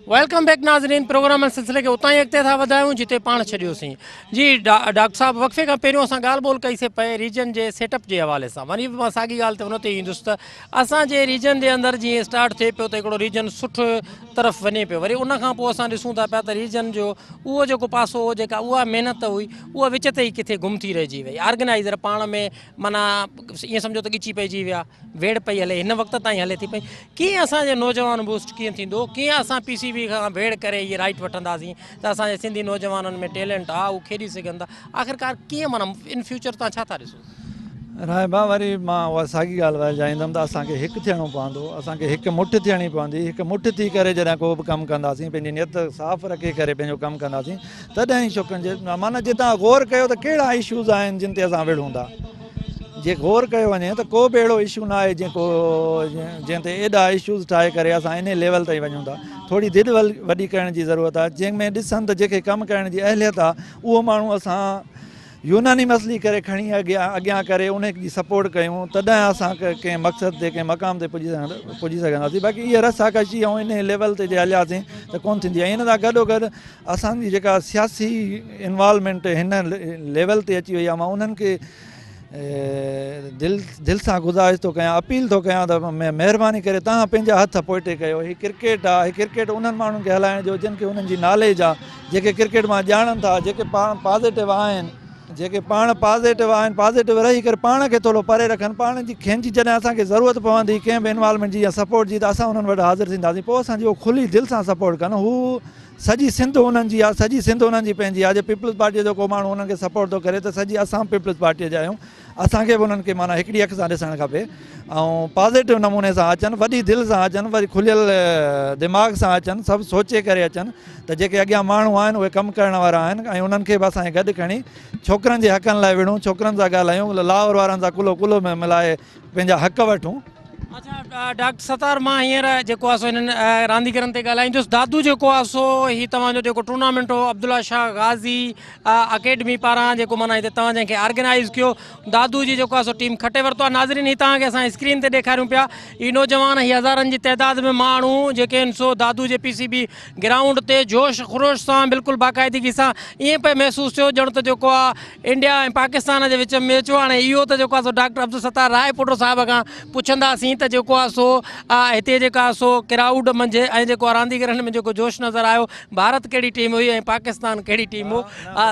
Welcome back ناظرين پروگرام سلسلي کي اتان ئي اڳتي ٿا وڌايون جتي پاڻ ڇڏيوسين. جي ڊاڪٽر صاحب وقفي کان پهريون اسان ڳالهه ٻولهه ڪئي سي پئي ريجن جي سيٽ اپ جي حوالي سان وري به مان ساڳي ڳالهه تي ان تي ايندس ته اسان جي ريجن جي اندر جيئن اسٽارٽ ٿئي پيو ته هڪڙو ريجن سٺ طرف وڃي پيو وري ان کان پوء اسان ڏسون ٿا پيا ته ريجن جو اهو جيڪو پاسو هو جيڪا اها محنت هئي اها وچ تي ئي ڪٿي گم ٿي رهجي وئي آرگنائيزر پاڻ ۾ معنيٰ ائين سمجهو ته ڳچي پئجي ويا ويڙهه پئي هلي هن وقت تائين هلي ٿي پئي ڪيئن اسان جي نوجوان بوسٽ ڪيئن ٿيندو ڪيئن اسان پي سي بي کان ويڙهه ڪري هي رائيٽ وٺنداسين ته اسان جي سنڌي نوجوانن ۾ ٽيلنٽ آ هو کيڏي سگهن ٿا آخرڪار ڪيئن معنيٰ ان فيوچر تان ڇا ٿا ڏسو؟ راهبا وري مان اها ساڳي ڳالهه ورجائيندم ته اسان کي هڪ ٿيڻو پوندو اسان کي هڪ مٺ ٿيڻي پوندي هڪ مٺ ٿي ڪري جڏهن ڪو به ڪم ڪنداسين پنهنجي نيت صاف رکي ڪري پنهنجو ڪم ڪنداسين تڏهن ئي ڇوڪرين جي معنيٰ جي توهان غور ڪيو ته ڪهڙا اشوز آهن جن تي اسان وڙهون ٿا جي غور ڪيو وڃي ته ڪو به اهڙو اشو نه آهي جيڪو جنهن تي ايڏا اشوز ٺاهي ڪري اسان انهي ليول تائين وڃون ٿا ٿوري دل وڏي ڪرڻ جي ضرورت آهي جنهن ۾ ڏسن ته جيڪي ڪم ڪرڻ جي اهليت آهي اهو ماڻهو اسان يونانيمسلي ڪري کڻي اڳيان ڪري انهي جي سپورٽ ڪيون تڏهن اسان ڪنهن مقصد تي ڪنهن مقام تي پڄي سگهنداسين باقي اها رسا ڪشي ۽ انهي ليول تي جي هلياسين ته ڪونه ٿيندي ۽ ان سان گڏو گڏ اسان جي جيڪا سياسي انوالومينٽ هن ليول تي اچي وئي آهي مان انهن کي دل دل سان گذارش ٿو ڪيان اپيل ٿو ڪيان ته مهرباني ڪري توهان پنهنجا هٿ پوئتي ڪيو هي ڪرڪيٽ آهي هي ڪرڪيٽ انهن ماڻهن کي هلائڻ جو جن کي انهن جي ناليج آهي جيڪي ڪرڪيٽ مان ڄاڻن ٿا جيڪي پاڻ پازيٽو آهن جيڪي پاڻ پازيٽو آهن پازيٽو رهي ڪري پاڻ کي ٿورو پري رکن پاڻ جي کين جي جڏهن اسان کي ضرورت پوندي ڪنهن به انوالومينٽ جي يا سپورٽ جي ته اسان انهن وٽ حاضر ٿينداسين پوء اسان جي هو کلي دل سان سپورٽ ڪن هو سڄي سنڌ انهن جي آ سڄي سنڌ انهن جي پنهنجي آ جي پيپلز پارٽيء جو ڪو ماڻهو انهن کي سپورٽ ٿو ڪري ته سڄي اسان به پيپلز پارٽيء جا آهيون اسان کي به انهن کي معنيٰ هڪڙي اک سان ڏسڻ کپي ۽ پازيٽو نموني سان اچن وڏي دل سان اچن وري کليل دماغ سان اچن سڀ سوچي ڪري اچن ته جيڪي اڳيان ماڻهو آهن اهي ڪم ڪرڻ وارا آهن ۽ انهن کي به اسان کي گڏ کڻي ڇوڪرن جي حقن لاء وڙهون ڇوڪرن سان ڳالهايون لاهور وارن سان ڪلهو ڪلهو ۾ ملائي پنهنجا حق وٺون. اڇا ڊاڪٽر ستار مان هينئر جيڪو آهي سو هنن رانديگرن تي ڳالهائيندس دادو جيڪو آهي سو هي توهان جو جيڪو ٽورنامينٽ هو عبدالله شاهه غازي اڪيڊمي پاران جيڪو معنيٰ هتي توهان جنهن کي آرگنائيز ڪيو دادو جي جيڪو آهي سو ٽيم کٽي ورتو آهي ناظرين هي توهان کي اسان اسڪرين تي ڏيکاريون پيا هي نوجوان هي هزارن جي تعداد ۾ ماڻهو جيڪي آهن سو دادو جي پي سي بي گرائونڊ تي جوش خروش سان بلڪل باقاعدگي سان ائين پئي محسوس ٿيو ڄڻ ته جيڪو آهي انڊيا ۽ پاڪستان جي وچ ۾ ميچ هو هاڻي اهو ته جيڪو آهي سو ڊاڪٽر عبدالستار راء پوٽو صاحب کان پڇنداسين ته جيڪو آهي سو هتي جيڪا آهي سو ڪرائوڊ منجهه ۽ جيڪو آهي رانديگرن ۾ جيڪو جوش نظر آيو ڀارت ڪهڙي ٽيم هئي ۽ پاڪستان ڪهڙي ٽيم هو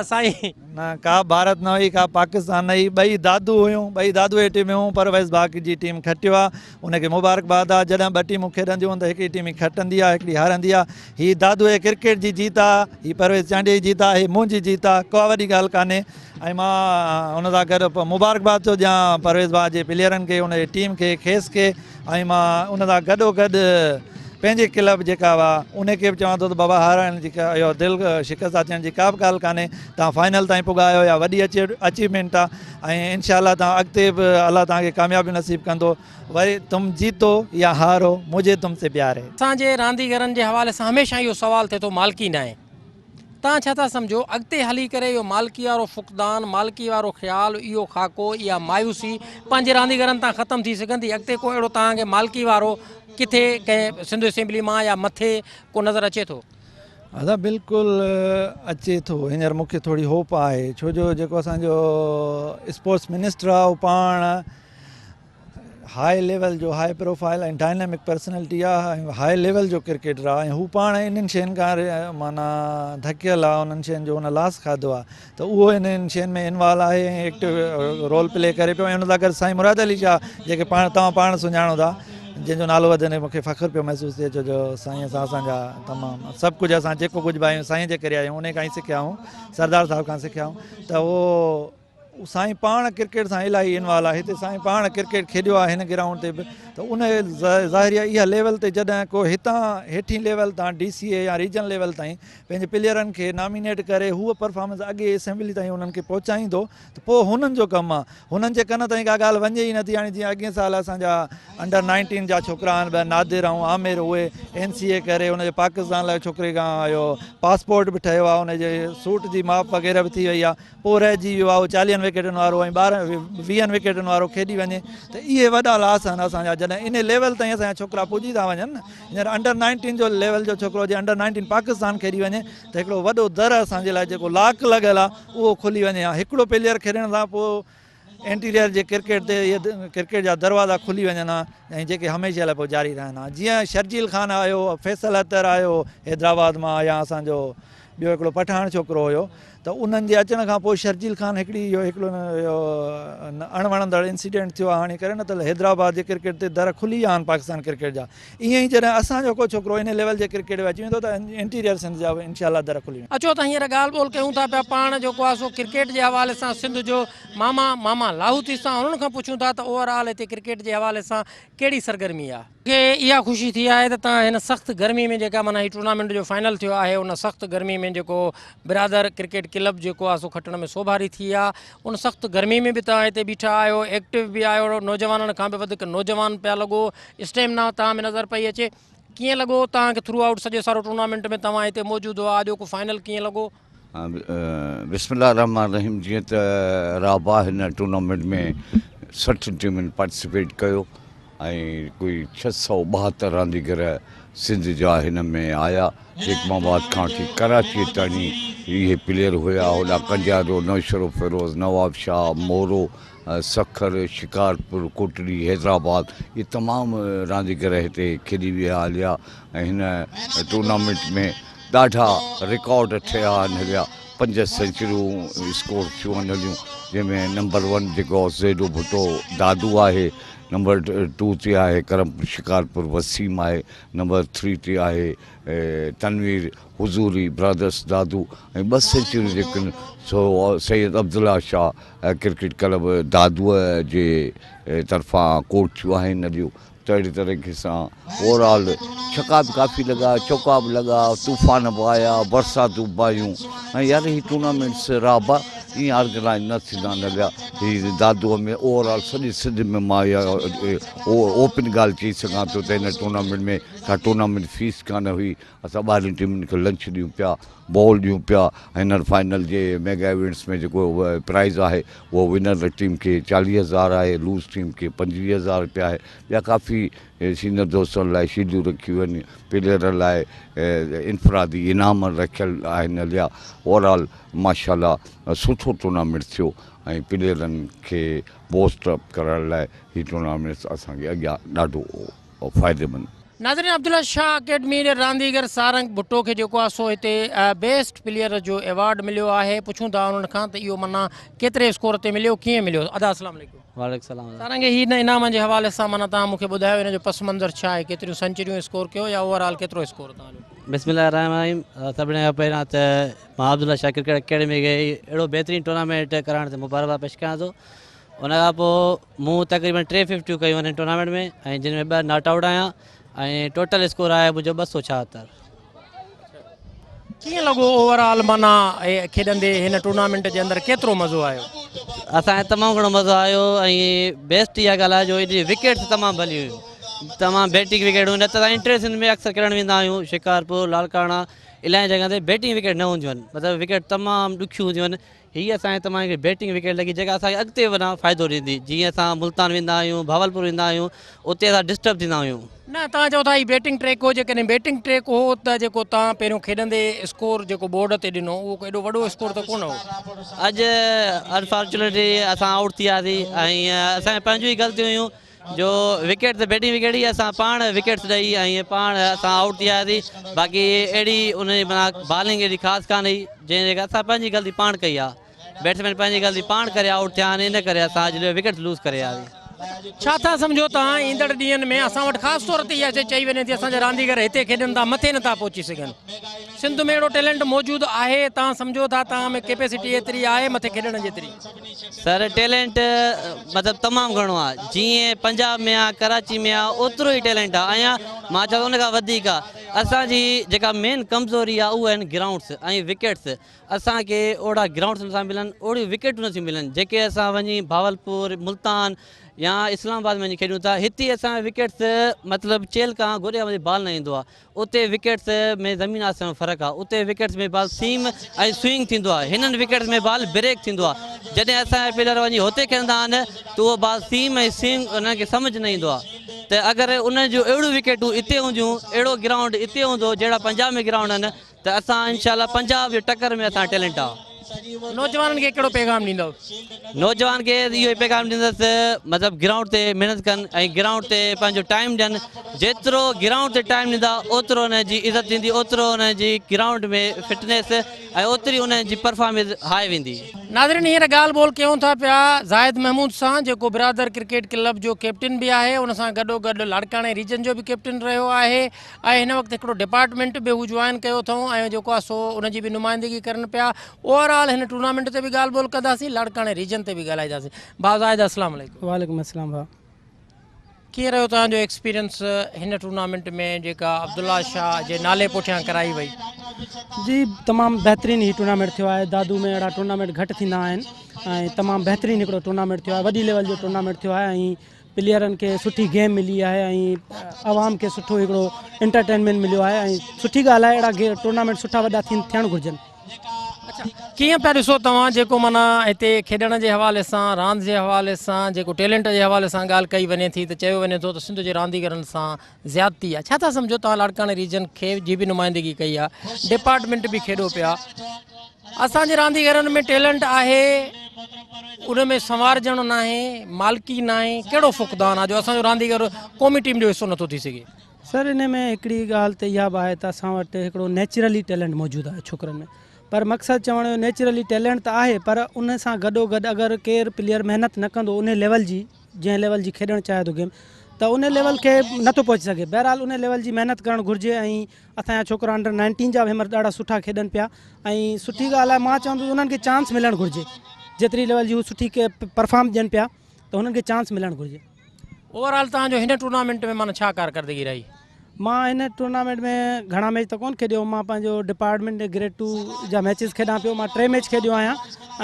سائين. نه ڪا ڀارت نه هئي ڪا پاڪستان نه هئي ٻئي دادو هيون ٻئي دادو جي ٽيم هيون پرويز باغ جي ٽيم کٽيو آهي ان کي مبارڪباد آهي جڏهن ٻه ٽيمون کيڏنديون آهن ته هڪڙي ٽيم ئي کٽندي آهي هڪڙي هارندي آهي هي دادوء جي ڪرڪيٽ جي جيت آ، هي پرويز چانڊيي جي جيت آ، هي منهنجي جيت آ، ڪا وڏي ڳالهه ڪانهي ۽ مان ان سان گڏ مبارڪباد ٿو ڏيان پرويز ڀاء جي پليئرن کي، ان جي ٽيم کي، کيس کي ۽ مان ان سان گڏو گڏ پنهنجي ڪلب جيڪا آ ان کي به چوان ٿو ته بابا هارائڻ جي ڪا اهو دل شڪسته ٿيڻ جي ڪا به ڳالهه ڪانهي، توهان فائنل تائين پڳا آهيو اها وڏي اچيومينٽ آ ۽ انشاء الله توهان اڳتي به الله توهان کي ڪاميابيون نصيب ڪندو. وري تم جيتو يا هارو مجهي تم سي پيار هي. اسان جي رانديگرن جي حوالي سان هميشه اهو سوال ٿئي ٿو مالڪي ناهي. توهان ڇا ٿا سمجهو اڳتي هلي ڪري اهو مالڪي وارو فقدان، مالڪي وارو خيال، اهو خاڪو، اها مايوسي پنهنجي رانديگرن تان ختم ٿي سگهندي؟ اڳتي ڪو اهڙو توهان کي مالڪي وارو ڪٿي ڪنهن سنڌ اسيمبلي مان يا مٿي ڪو نظر اچي ٿو؟ ادا بلڪل اچي ٿو هينئر مون کي ٿوري هوپ آهي ڇو جو جيڪو اسان جو اسپورٽس منسٽر آهي اهو پاڻ هاء ليول جو هاء پروفائل ۽ ڊائنامڪ پرسنلٽي آ ۽ هاء ليول جو ڪرڪيٽر آ ۽ هو پاڻ انهن شين کان معنيٰ ڌڪيل آ انهن شين جو هن لاس کاڌو آ ته اهو انهن شين ۾ انوالو آهي ۽ ايڪٽو رول پلي ڪري پيو ۽ ان سان گڏ سائين مراد علي شاهه جيڪي پاڻ توهان پاڻ سڃاڻو ٿا جنهن جو نالو وڌندي مونکي فخر پيو محسوس ٿئي ڇو جو سائين سان اسان جا تمام سڀ ڪجهه اسان جيڪو ڪجهه به آهيون سائين جي ڪري آهيون انهي کان ئي سکيا آهيون سردار صاحب کان سکيا آهيون ته اهو سائين پاڻ ڪرڪيٽ سان الاهي انوالو آهي هتي سائين پاڻ ڪرڪيٽ کيڏيو آهي هن گرائونڊ تي به ته ان ظاهري آهي اها ليول تي جڏهن ڪو هتان هيٺين ليول تان ڊي سي اي يا ريجن ليول تائين پنهنجي پليئرن کي نامينيٽ ڪري هوء پرفارمنس اڳي اسيمبلي تائين انهن کي پهچائيندو ته پوء هنن جو ڪم آهي هنن جي ڪن تائين ڪا ڳالهه وڃي ئي نٿي هاڻي جيئن اڳئين سال اسان جا انڊر نائنٽين جا ڇوڪرا آهن ٻه نادر ۽ عامر اهي اين سي اي ڪري ان جو پاڪستان لاء ڇوڪري کان اهو پاسپورٽ به ٺهيو آهي ان جي سوٽ جي ماپ وغيره به ٿي وئي آهي پوء رهجي ويو آهي اهو چاليهن. وڪيٽن وارو ۽ 12 20 وڪيٽن وارو کيڏي وڃي ته اهي وڏا لاس آهن اسان جا. جڏهن ان ليول تائين اسان جا ڇوڪرا پڄي ٿا وڃن نه، هينئر انڊر 19 جو ليول جو ڇوڪرو جي انڊر 19 پاڪستان کيڏي وڃي ته هڪڙو وڏو در اسان جي لاء جيڪو لاڪ لڳل آهي اهو کلي وڃي ها. هڪڙو پليئر کيڏڻ سان پوء انٽيريئر جي ڪرڪيٽ تي اهي ڪرڪيٽ جا دروازا کلي وڃن ها ۽ جيڪي هميشه لاء پوء جاري رهن ها. جيئن شرجيل خان آيو، فيصل اطهر آيو حيدرآباد مان يا اسان جو ٻيو هڪڙو پٺاڻ ڇوڪرو هيو ته انهن جي اچڻ کان پوء شرجيل خان هڪڙي اهو هڪڙو اهو اڻ وڻندڙ انسيڊنٽ ٿيو آهي هاڻي ڪري نه ته حيدرآباد جي ڪرڪيٽ تي در کلي ويا آهن پاڪستان ڪرڪيٽ جا. ائين ئي جڏهن اسان جو ڪو ڇوڪرو ان ليول جي ڪرڪيٽ ۾ اچي ويندو ته انٽيريئر سنڌ جا به انشاء الله در کلي ويندا. اچو ته هينئر ڳالهه ٻولهه ڪيون ٿا پيا پاڻ جيڪو آهي سو ڪرڪيٽ جي حوالي سان سنڌ جو ماما ماما لاهوتي سان انهن کان پڇون ٿا ته اوور آل هتي ڪرڪيٽ جي حوالي سان ڪهڙي سرگرمي آهي. مون کي اها خوشي ٿي آهي ته تان هن سخت گرمي ۾ جيڪا معنيٰ هي ٽورنامينٽ جو فائنل ٿيو آهي ان سخت گرمي ۾ جيڪو برادر ڪرڪيٽ ڪلب جيڪو آهي سو کٽڻ ۾ سوڀاري ٿي آهي ان سخت گرمي ۾ به توهان هتي بيٺا آهيو ايڪٽو به آهيو نوجوانن کان به وڌيڪ نوجوان پيا لڳو اسٽيمنا توهان ۾ نظر پئي اچي ڪيئن لڳو توهان کي ٿرو آئوٽ سڄو سارو ٽورنامينٽ ۾ توهان هتي موجود هئا اڄوڪو فائنل ڪيئن لڳو؟ بسم الله الرحمٰن الرحيم جيئن ته رابعه هن ٽورنامينٽ ۾ 60 ٽيمن پارٽيسپيٽ ڪيو ۽ ڪوئي 672 رانديگر سنڌ جا هن ۾ آيا. جيڪب آباد کان وٺي ڪراچيء تائين اهي پليئر هيا. هوڏانهن ڪنڊيارو، نوشهروفيروز، نوابشاهه، مورو، سکر، شڪارپور، ڪوٽڙي، حيدرآباد اهي تمام رانديگر هتي کيڏي ويا هليا ۽ هن ٽورنامينٽ ۾ ڏاڍا رڪارڊ ٺهيا آهن هليا. 5 سينچريون اسڪور ٿيون آهن هليون جنهن ۾ نمبر ون جيڪو زيڊو ڀٽو دادو آهي، نمبر ٽو تي آهي ڪرم شڪارپور وسيم آهي، نمبر ٿري تي آهي تنوير حضوري برادرس دادو ۽ 2 سينچريون جيڪن سو سيد عبدالله شاهه ڪرڪيٽ ڪلب دادوء جي طرفان ڪوٽ ٿيون آهن اڄ ته اهڙي طريقي سان اوور آل ڇڪا به ڪافي لڳا چوڪا به لڳا طوفان به آيا برساتون به آيون ۽ يار هي ٽورنامينٽس رابا ائين آرگنائز نه ٿيندا آهن هليا هي دادوء ۾ اوور آل سڄي سنڌ ۾ مان اها اوپن ڳالهه چئي سگهان ٿو ته هن ٽورنامينٽ ۾ ڪا ٽورنامينٽ فيس ڪانه هئي اسان ٻاهرين ٽيمن کي لنچ ڏيون پيا بال ڏيون پيا هينئر فائنل جي ميگا ايونٽس ۾ جيڪو پرائز آهي اهو ونر ٽيم کي 40 هزار آهي لوز ٽيم کي 25 هزار رپيا آهي ٻيا ڪافي سينئر دوستن لاء شيلڊون رکيون آهن پليئرن لاء انفرادي انعام رکيل آهن هليا اوور آل ماشاء الله سٺو ٽورنامينٽ ٿيو ۽ پليئرن کي بوسٽ اپ ڪرڻ لاء هي ٽورنامينٽس اسان کي اڳيان ڏاڍو فائديمند. ناظرين عبدالله شاهه اڪيڊمي جي رانديگر سارنگ ڀٽو کي جيڪو آهي سو هتي بيسٽ پليئر جو ايوارڊ مليو آهي پڇون ٿا انهن کان ته اهو معنيٰ ڪيتري اسڪور تي مليو ڪيئن مليو ادا السلام عليڪم. وعليڪم السلام. سارنگ هي هن انعامن جي حوالي سان معنيٰ توهان مون کي ٻڌايو ان جو پس منظر ڇا آهي ڪيتريون سنچريون اسڪور ڪيو يا اوور آل ڪيترو اسڪور توهان جو. بسم الله الرحمٰن الرحيم سڀني کان پهريان ته مان عبدالله شاهه ڪرڪيٽ اڪيڊمي کي اهڙو بهترين ٽورنامينٽ ڪرائڻ تي مبارڪباد پيش ڪيان ٿو ان کان پوء مون تقريبن ٽي ففٽيون ڪيون آهن ٽورنامينٽ ۾ ۽ جن ۾ 2 not out آهيان ۽ ٽوٽل اسڪور آهي منهنجو 276. ڪيئن لڳو اوور آل معنيٰ کيڏندي هن ٽورنامينٽ جي اندر ڪيترو مزو آيو؟ اسان کي تمام گهڻو مزو آيو ۽ بيسٽ اها ڳالهه آهي جو ان جي وڪيٽس تمام ڀلي هيون تمام بيٽنگ وڪيٽ هيون نه ته اسان انٽر سنڌ ۾ اڪثر کيڏڻ ويندا آهيون شڪارپور لاڙڪاڻا الاهي جڳهن تي بيٽنگ وڪيٽ نه هونديون آهن مطلب وڪيٽ تمام ڏکيون هونديون آهن هي اسان کي تمام هڪڙي بيٽنگ وڪيٽ لڳي جيڪا اسان کي اڳتي وڏا فائدو ڏيندي جيئن اسان ملتان ويندا آهيون بهاولپور ويندا آهيون اتي اسان ڊسٽرب ٿيندا آهيون. نه توهان چئو ٿا هي بيٽنگ ٽريڪ هو جيڪڏهن بيٽنگ ٽريڪ هو ته جيڪو توهان پهريون کيڏندي اسڪور جيڪو بورڊ تي ڏنو اهو ڪو ايڏو وڏو اسڪور ته ڪونه هو. اڄ انفارچونيٽلي اسان آئوٽ ٿي وياسين ۽ اسان جون پنهنجون ئي غلطيون هيون جو وڪيٽ ته بيٽنگ وڪيٽ هئي اسان پاڻ وڪيٽس ڏئي ۽ پاڻ اسان آئوٽ ٿي آياسين باقي اهڙي ان جي معنيٰ بالنگ اهڙي خاص ڪانه هئي جنهن جي اسان پنهنجي غلطي پاڻ ڪئي آهي بيٽسمين پنهنجي غلطي پاڻ ڪري آئوٽ ٿيا آهن ان ڪري اسان اڄ وڪيٽس لوز ڪري آياسين. ڇا ٿا سمجهو توهان ايندڙ ڏينهن ۾ اسان وٽ خاص طور تي اها شيء چئي وڃي ٿي اسان جا رانديگر هتي کيڏن ٿا مٿي نٿا پهچي سگهن سنڌ ۾ اهڙو ٽيلنٽ موجود آهي توهان سمجهو ٿا توهان ۾ ڪيپيسٽي ايتري آهي مٿي کيڏڻ جيتري. سر ٽيلنٽ مطلب تمام گهڻو آ جيئن پنجاب ۾ آ ڪراچي ۾ آ اوترو ئي ٽيلنٽ آ ۽ مان چوان ان کان وڌيڪ آ اسان جي جيڪا مين ڪمزوري آ اهي آهن گرائونڊس ۽ وڪيٽس اسان کي اوڙا گرائونڊس نٿا ملن اوڙيون وڪيٽون نٿيون ملن جيڪي اسان وڃي بھاولپور ملتان يا اسلام آباد ۾ وڃي کيڏون ٿا هتي اسان وڪيٽس مطلب چيلهه کان گوڏي کان مٿي بال نه ايندو آهي اتي وڪيٽس ۾ زمين آسمان جو فرق آهي اتي وڪيٽس ۾ بال سيم ۽ سوئنگ ٿيندو آهي هنن وڪيٽس ۾ بال بريڪ ٿيندو آهي جڏهن اسان جا پليئر وڃي هتي کيڏندا آهن ته اهو بال سيم ۽ سوئنگ انهن کي سمجهه نه ايندو آهي ته اگر انهن جون اهڙيون وڪيٽون اتي هونديون اهڙو گرائونڊ اتي هوندو جهڙا پنجاب ۾ گرائونڊ آهن ته اسان انشاء الله پنجاب جي ٽڪر ۾ اسان ٽيلنٽ آ. نوجوانن کي ڪهڙو پيغام ڏيندؤ؟ نوجوان کي اهو ئي پيغام ڏيندس ته مطلب گرائونڊ تي محنت ڪن ۽ گرائونڊ تي پنهنجو ٽائيم ڏين جيترو گرائونڊ تي ٽائيم ڏيندا اوترو انهن جي عزت ٿيندي اوترو انهن جي گرائونڊ ۾ فٽنيس ۽ اوتري انهن جي پرفارمنس هاء ويندي. ناظرين هينئر ڳالهه ٻولهه ڪيون ٿا پيا زاهد محمود سان جيڪو برادر ڪرڪيٽ ڪلب جو ڪيپٽن به آهي ان سان گڏو گڏ لاڙڪاڻي ريجن جو به ڪيپٽن رهيو آهي ۽ هن وقت هڪڙو ڊپارٽمينٽ به هو جوائن ڪيو اٿئون ۽ جيڪو آهي سو ان جي به نمائندگي ڪرن پيا. اوور آل هن ٽورنامينٽ تي به ڳالهه ٻولهه ڪنداسين لاڙڪاڻي ريجن تي به ڳالهائينداسين. ڀاء زاهد السلام عليڪم. وعليڪم السلام ڀاء. ڪيئن رهيو توهان جو ايڪسپيرينس هن ٽورنامينٽ ۾ جيڪا عبدالله شاهه جي نالي پٺيان ڪرائي وئي. جي تمام بهترين هي ٽورنامينٽ ٿيو آهي دادو ۾ اهڙا ٽورنامينٽ گهٽ ٿيندا آهن ۽ تمام بهترين هڪڙو ٽورنامينٽ ٿيو آهي وڏي ليول جو ٽورنامينٽ ٿيو آهي ۽ پليئرن کي سٺي گيم ملي آهي ۽ عوام کي سٺو هڪڙو انٽرٽينمينٽ مليو آهي ۽ سٺي ڳالهه آهي اهڙا ٽورنامينٽ سٺا وڏا ٿيڻ گهرجن. اڇا ڪيئن پيا ڏسو توهان جيڪو معنيٰ هتي کيڏڻ جي حوالي سان راند جي حوالي سان جيڪو ٽيلنٽ جي حوالي سان ڳالهه ڪئي وڃي ٿي ته چيو وڃي ٿو ته سنڌ جي رانديگرن سان زيادتي آهي ڇا ٿا سمجهو توهان لاڙڪاڻي ريجن کي جي به نمائندگي ڪئي آهي ڊپارٽمينٽ به کيڏو پيا اسان جي رانديگرن ۾ ٽيلنٽ آهي ان ۾ سنوارجڻ ناهي مالڪي ناهي ڪهڙو فقدان آهي جو اسان جو رانديگر قومي ٽيم جو حصو نٿو ٿي سگهي. سر ان ۾ هڪڙي ڳالهه ته اها به آهي ته اسان وٽ هڪڙو نيچرلي ٽيلنٽ موجود آهي ڇوڪرن ۾ پر مقصد چوڻ جو نيچرلي ٽيلنٽ ته آهي پر ان سان گڏو گڏ اگر ڪير پليئر محنت نه ڪندو ان ليول جي جنهن ليول جي کيڏڻ چاهي ٿو گيم ته ان ليول کي نٿو پهچي سگهي بهرحال ان ليول جي محنت ڪرڻ گهرجي ۽ اسان جا ڇوڪرا انڊر نائنٽين جا به هن مهل ڏاڍا سٺا کيڏن پيا ۽ سٺي ڳالهه آهي مان چوندس انهن کي چانس ملڻ گهرجي جيتري ليول جي هو سٺي پرفارم ڏين پيا ته هنن کي چانس ملڻ گهرجي. اوور آل توهان جو هن ٽورنامينٽ ۾ معنيٰ ڇا ڪارڪردگي رهي؟ مان هن ٽورنامينٽ ۾ گهڻا ميچ ته ڪونه کيڏيو مان پنهنجو ڊپارٽمينٽ گريڊ ٽو جا ميچز کيڏان پيو مان ٽي ميچ کيڏيو آهيان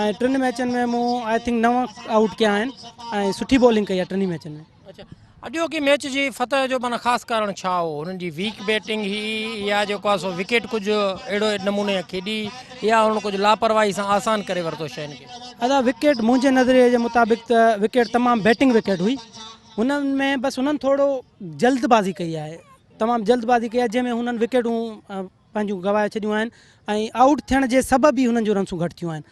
۽ ٽن ميچن ۾ مون I think نو آئوٽ ڪيا آهن ۽ سٺي بالنگ ڪئي آهي ٽنهي ميچن ۾. اڇا اڄوڪي ميچ جي فتح جو معنيٰ خاص ڪارڻ ڇا هو؟ هنن جي ويڪ بيٽنگ هئي يا جيڪو آهي سو وڪيٽ ڪجهه اهڙو نموني کيڏي يا هنن ڪجهه لاپرواهي سان آسان ڪري ورتو شين کي؟ ادا وڪيٽ منهنجي نظريي جي مطابق ته وڪيٽ تمام بيٽنگ وڪيٽ هئي هنن ۾ بس هنن ٿورو جلد بازي ڪئي آهي تمام جلد بازي ڪئي آهي جنهن ۾ هنن وڪيٽون پنهنجون گوائي ڇڏيون آهن ۽ آئوٽ ٿيڻ جي سبب ئي هنن جون رنسون گهٽ ٿيون آهن.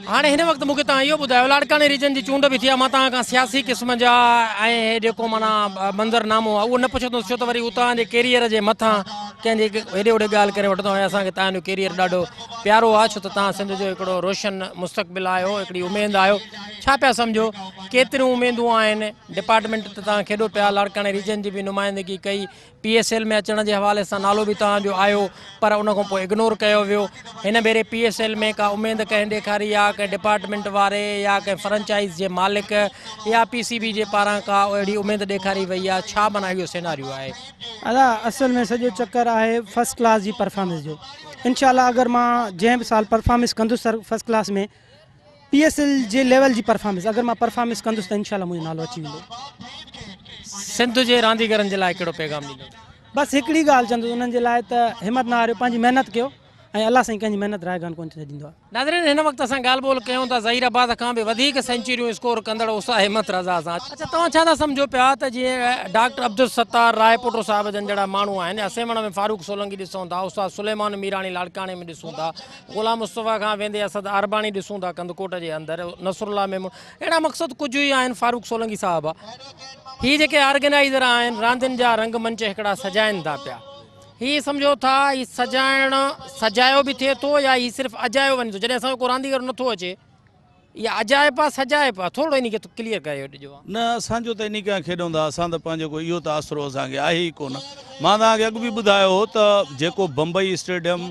هاڻي هن وقت مون کي توهان اهو ٻڌايو لاڙڪاڻي ريجن جي چونڊ به ٿي آهي مان توهان کان سياسي قسم جا ۽ هي جيڪو معنيٰ منظر نامو آهي اهو نه پڇندس ڇو ته وري هو توهان جي ڪيريئر جي مٿان ڪنهن جي هيڏي هوڏي ڳالهه ڪري وٺندو ۽ اسان کي توهان جو ڪيريئر ڏاڍو پيارو آهي ڇو ته توهان سنڌ جو هڪڙو روشن مستقبل آهيو هڪڙي اميد آهيو ڇا پيا سمجهو ڪيتريون اميدون آهن ڊپارٽمينٽ ته توهان کيڏو پيا لاڙڪاڻي ريجن جي به نمائندگي ڪئي پي ايس ايل ۾ اچڻ جي حوالي سان نالو به توهان جو آيو پر ان کان پوء اگنور ڪيو ويو هن ڀيري پي ايس ايل ۾ ڪا اميد ڪنهن ڏيکاري يا ڪنهن ڊپارٽمينٽ واري يا ڪنهن فرنچائز جي مالڪ يا پي سي بي جي پاران ڪا اهڙي اميد ڏيکاري وئي آهي ڇا معنيٰ اهو سيناريو آهي. ادا اصل ۾ سڄو چڪر آهي فرسٽ ڪلاس جي پرفارمنس جو انشاء الله اگر مان جنهن به سال پرفارمنس ڪندس sir first class ۾ P S L جي ليول جي پرفارمنس اگر مان پرفارمنس ڪندس ته انشاء الله منهنجو نالو اچي ويندو. سنڌ جي رانديگرن جي لاء ڪهڙو پيغام ڏيندو؟ بس هڪڙي ڳالهه چوندس انهن جي لاء ته همت نه هاريو پنهنجي محنت ڪيو ۽ الله سائين ڪنهن جي محنت رائگان ڪونه ڇڏيندو آهي. ناظرين هن وقت اسان ڳالهه ٻولهه ڪيون ٿا ظهير آباد کان به وڌيڪ سينچريون اسڪور ڪندڙ اسا احمد رضا سان. اڇا توهان ڇا ٿا سمجهو پيا ته جيئن ڊاڪٽر عبدالستار راء پوٽو صاحب جن جهڙا ماڻهو آهن يا سيوهڻ ۾ فاروق سولنگي ڏسون ٿا استاد سليمان ميراڻي لاڙڪاڻي ۾ ڏسون ٿا غلام مصطفيٰ کان ويندي اسد عارباڻي ڏسون ٿا ڪنڌڪوٽ جي اندر نصرالله ميمڻ اهڙا مقصد ڪجهه ئي آهن فاروق سولنگي صاحب هي جيڪي آرگنائيزر آهن راندين جا رنگ منچ هڪڙا سجائن ٿا پيا هي سمجهو ٿا هي سجائڻ سجايو به ٿئي ٿو يا هي صرف اجايو وڃي ٿو جڏهن اسان جو ڪو رانديگر نٿو اچي اها اجائپ آ سجائپ آ ٿورڙو انهي کي ڪليئر ڪري ڏجو. نه اسان جو ته انهي کان کيڏون ٿا اسان ته پنهنجو ڪو اهو ته آسرو اسان کي آهي ئي ڪونه مان توهان کي اڳ به ٻڌايو هو ته جيڪو Bombay stadium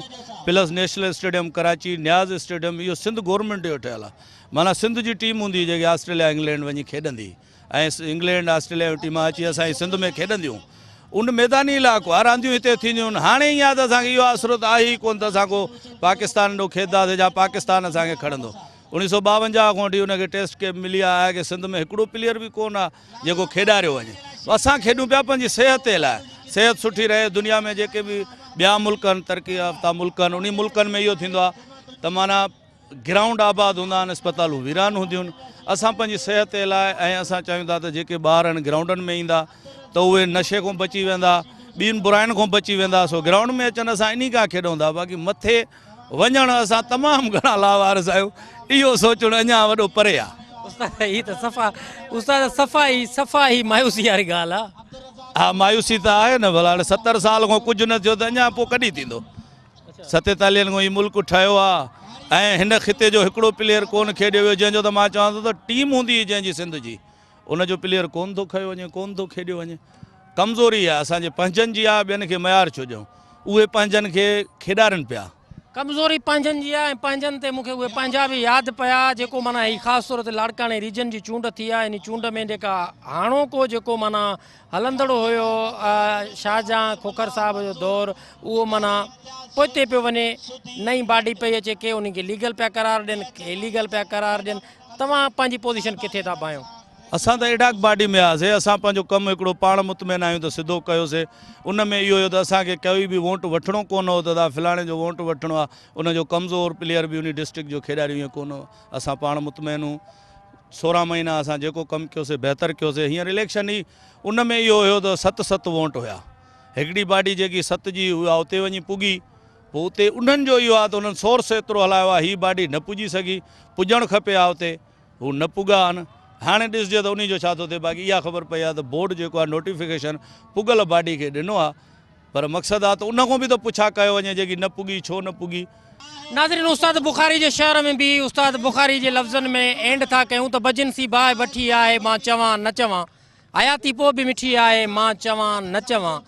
plus national stadium Karachi Niaz stadium اهو سنڌ گورنمينٽ جو ٺهيل آهي معنيٰ سنڌ جي ٽيم هوندي جيڪي آسٽريليا انگلينڊ وڃي کيڏندي ۽ انگلينڊ آسٽريليا جون ٽيمان اچي اسان جي سنڌ ۾ کيڏنديون ان ميداني علائقو آهي رانديون هتي ٿينديون آهن هاڻي ائين آهي ته اسان کي اهو آسرو ته آهي ئي ڪونه ته اسان ڪو پاڪستان ڏو کيڏنداسين يا پاڪستان اسان کي کڻندو. 1952 کان وٺي ان کي ٽيسٽ ڪيپ ملي آهي ڪي سنڌ ۾ هڪڙو پليئر به ڪونه آهي جيڪو کيڏاريو وڃي. اسان کيڏون پيا پنهنجي صحت جي لاء، صحت سٺي رهي. دنيا ۾ جيڪي به ٻيا ملڪ آهن ترقي يافته ملڪ آهن انهي ملڪن ۾ اهو ٿيندو آهي ته معنيٰ گرائونڊ آباد هوندا آهن اسپتالون ويران هونديون آهن. اسان پنهنجي صحت جي لاء ۽ اسان چاهيون ٿا ته جيڪي ٻار آهن گرائونڊن ۾ ايندا ته اهي نشي کان بچي ويندا ٻين براين کان بچي ويندا سو گرائونڊ ۾ اچن اسان انهي کان کيڏون ٿا باقي مٿي وڃڻ اسان تمام گهڻا لاوارث آهيون اهو سوچڻ اڃا وڏو پري آ. استاد هي ته صفا استاد صفا ئي صفا ئي مايوسي واري ڳالهه آ. ها مايوسي ته آهي نه ڀلا هاڻي 70 سال کان ڪجهه نه ٿيو ته اڃا پوء ڪڏهن ٿيندو. ستيتاليهن کان هي ملڪ ٺهيو آ ۽ هن خطي جو هڪڙو پليئر ڪونه کيڏيو ويو جنهن جو ته مان چوان ٿو ته ٽيم هوندي هئي جنهن جي سنڌ جي ان جو پليئر ڪونه ٿو کنيو وڃي ڪونه ٿو کيڏيو وڃي ڪمزوري آهي اسان جي پنهنجن جي آهي ٻين کي ميار ڇو ڏيون اهي پنهنجن کي کيڏارين پيا. ڪمزوري پنهنجن جي آهي ۽ پنهنجن تي مون کي اهي پنهنجا به ياد پيا جيڪو معنيٰ هي خاص طور تي لاڙڪاڻي ريجن جي چونڊ ٿي آهي انهي چونڊ ۾ جيڪا هاڻوڪو جيڪو معنيٰ هلندڙ هيو شاهجهان کوکر صاحب جو دور اهو معنيٰ پوئتي پيو وڃي نئين باڊي پئي اچي ڪي انهي کي ليگل پيا قرار ڏين ڪي اليگل پيا قرار ڏين توهان پنهنجي پوزيشن ڪٿي ٿا ڀانيو؟ اسان ته ايڊاڪ باڊي ۾ هئاسي، اسان پنهنجو ڪم هڪڙو پاڻ مطمئن آهيون ته سڌو ڪيوسي، ان ۾ اهو هيو ته اسان کي ڪوئي به وونٽ وٺڻو ڪونه هو ته ادا فلاڻي جو وونٽ وٺڻو آهي، ان جو ڪمزور پليئر به انهي ڊسٽرڪٽ جو کيڏاريون ائين ڪونه هو، اسان پاڻ مطمئن هون، 16 مهينا اسان جيڪو ڪم ڪيوسي بهتر ڪيوسي، هينئر اليڪشن هئي ان ۾ اهو هيو ته ست ست وونٽ هيا، هڪڙي باڊي جيڪي ست جي اها اتي وڃي پڳي، پوء اتي انهن جو اهو آهي ته انهن سورس ايترو هلايو آهي هي باڊي نه پڄي سگهي، پڄڻ کپي ها اتي، هو نه پڳا آهن، هاڻي ڏسجي ته انهي جو ڇا ٿو ٿئي، باقي اها خبر پئي آهي ته بورڊ جيڪو آهي نوٽيفڪيشن پڳل باڊي کي ڏنو آهي پر مقصد آهي ته ان کان به ته پڇا ڪيو وڃي جيڪي نه پڳي ڇو نه پڳي. ناظرين استاد بخاري جي شعر ۾ به استاد بخاري جي لفظن ۾ اينڊ ٿا ڪيون ته بجنسي باهه بٺي آهي مان چوان نه چوان حياتي پوء به مٺي آهي مان چوان نه چوان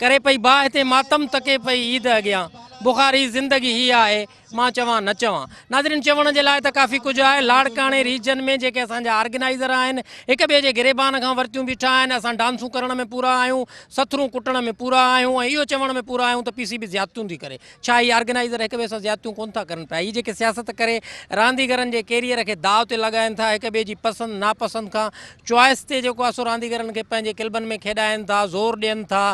ڪري پئي باهه تي ماتم تڪي پئي عيد اڳيان بخاري زندگي هي آهي مان چوان نه چوان. ناظرين چوڻ جي لاء ته ڪافي ڪجهه آهي لاڙڪاڻي ريجن ۾ جيڪي اسان جا آرگنائيزر آهن هڪ ٻئي جي گريبان کان ورتيون بيٺا آهن اسان ڊانسون ڪرڻ ۾ پورا آهيون سٿرون ڪٽڻ ۾ پورا آهيون ۽ اهو چوڻ ۾ پورا آهيون ته پي سي بي زيادتيون ٿي ڪري ڇا هي آرگنائيزر هڪ ٻئي سان زيادتيون ڪونه ٿا ڪرن پيا؟ هي جيڪي سياست ڪري رانديگرن جي ڪيريئر کي داء تي لڳائين ٿا، هڪ ٻئي جي پسند ناپسند کان چوائس تي جيڪو آهي سو رانديگرن کي پنهنجي ڪلبن ۾ کيڏائين ٿا، زور ڏين ٿا،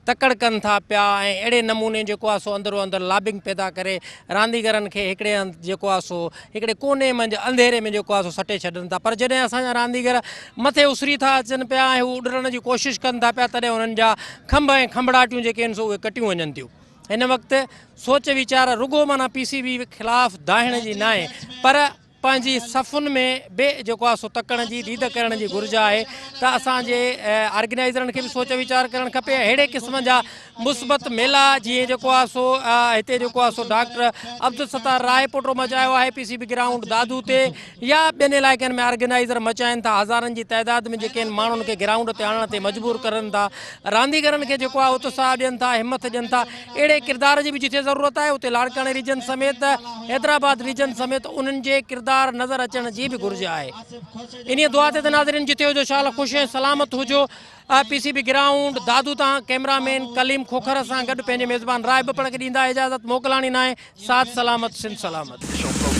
تڪڙ ڪن ٿا پيا ۽ اهڙي نموني جيڪو آهي سو اندرو اندر لابنگ پيدا ڪري رانديگرن کي هڪڙي هنڌ جيڪو آهي سو هڪڙي ڪوني منجهه انڌيري ۾ جيڪو آهي سو سٽي ڇڏن ٿا پر جڏهن اسان جا رانديگر مٿي اسري ٿا اچن پيا ۽ هو اڏرڻ جي ڪوشش ڪن ٿا پيا تڏهن انهن جا کنڀ ۽ کنڀڙاٽيون جيڪي آهن سو اهي ڪٽيون وڃن ٿيون. هن وقت سوچ ويچار رڳو معنيٰ پي سي بي خلاف دانهڻ جي ناهي پر پنهنجي صفن ۾ به جيڪو آهي سو تڪڻ جي ديد ڪرڻ جي گهرج آهي ته اسان جي آرگنائيزرن کي به سوچ ويچار ڪرڻ کپي اهڙي قسم جا مثبت ميلا جيئن جيڪو آهي سو هتي جيڪو آهي سو ڊاڪٽر عبدالستار راهي پوٽو مچايو آهي P C B ground Dadu تي يا ٻين علائقن ۾ آرگنائيزر مچائين ٿا هزارن جي تعداد ۾ جيڪي آهن ماڻهن کي گرائونڊ تي آڻڻ تي مجبور ڪرن ٿا رانديگرن کي جيڪو آهي اتساهه ڏين ٿا همٿ ڏين ٿا اهڙي ڪردار جي به جتي ضرورت آهي اتي لاڙڪاڻي ريجن سميت حيدرآباد ريجن سميت انهن جي ڪردار نظر اچڻ جي به گهرج آهي انهي دعا تي ته ناظرين جتي هجو شال خوش ۽ سلامت هجو P C B ground Dadu تان ڪئميرا مين ڪليم کوکر سان گڏ پنهنجي ميزبان راء ٻپڙ کي ڏيندا اجازت موڪلاڻي ناهي ساٿ سلامت سنڌ سلامت.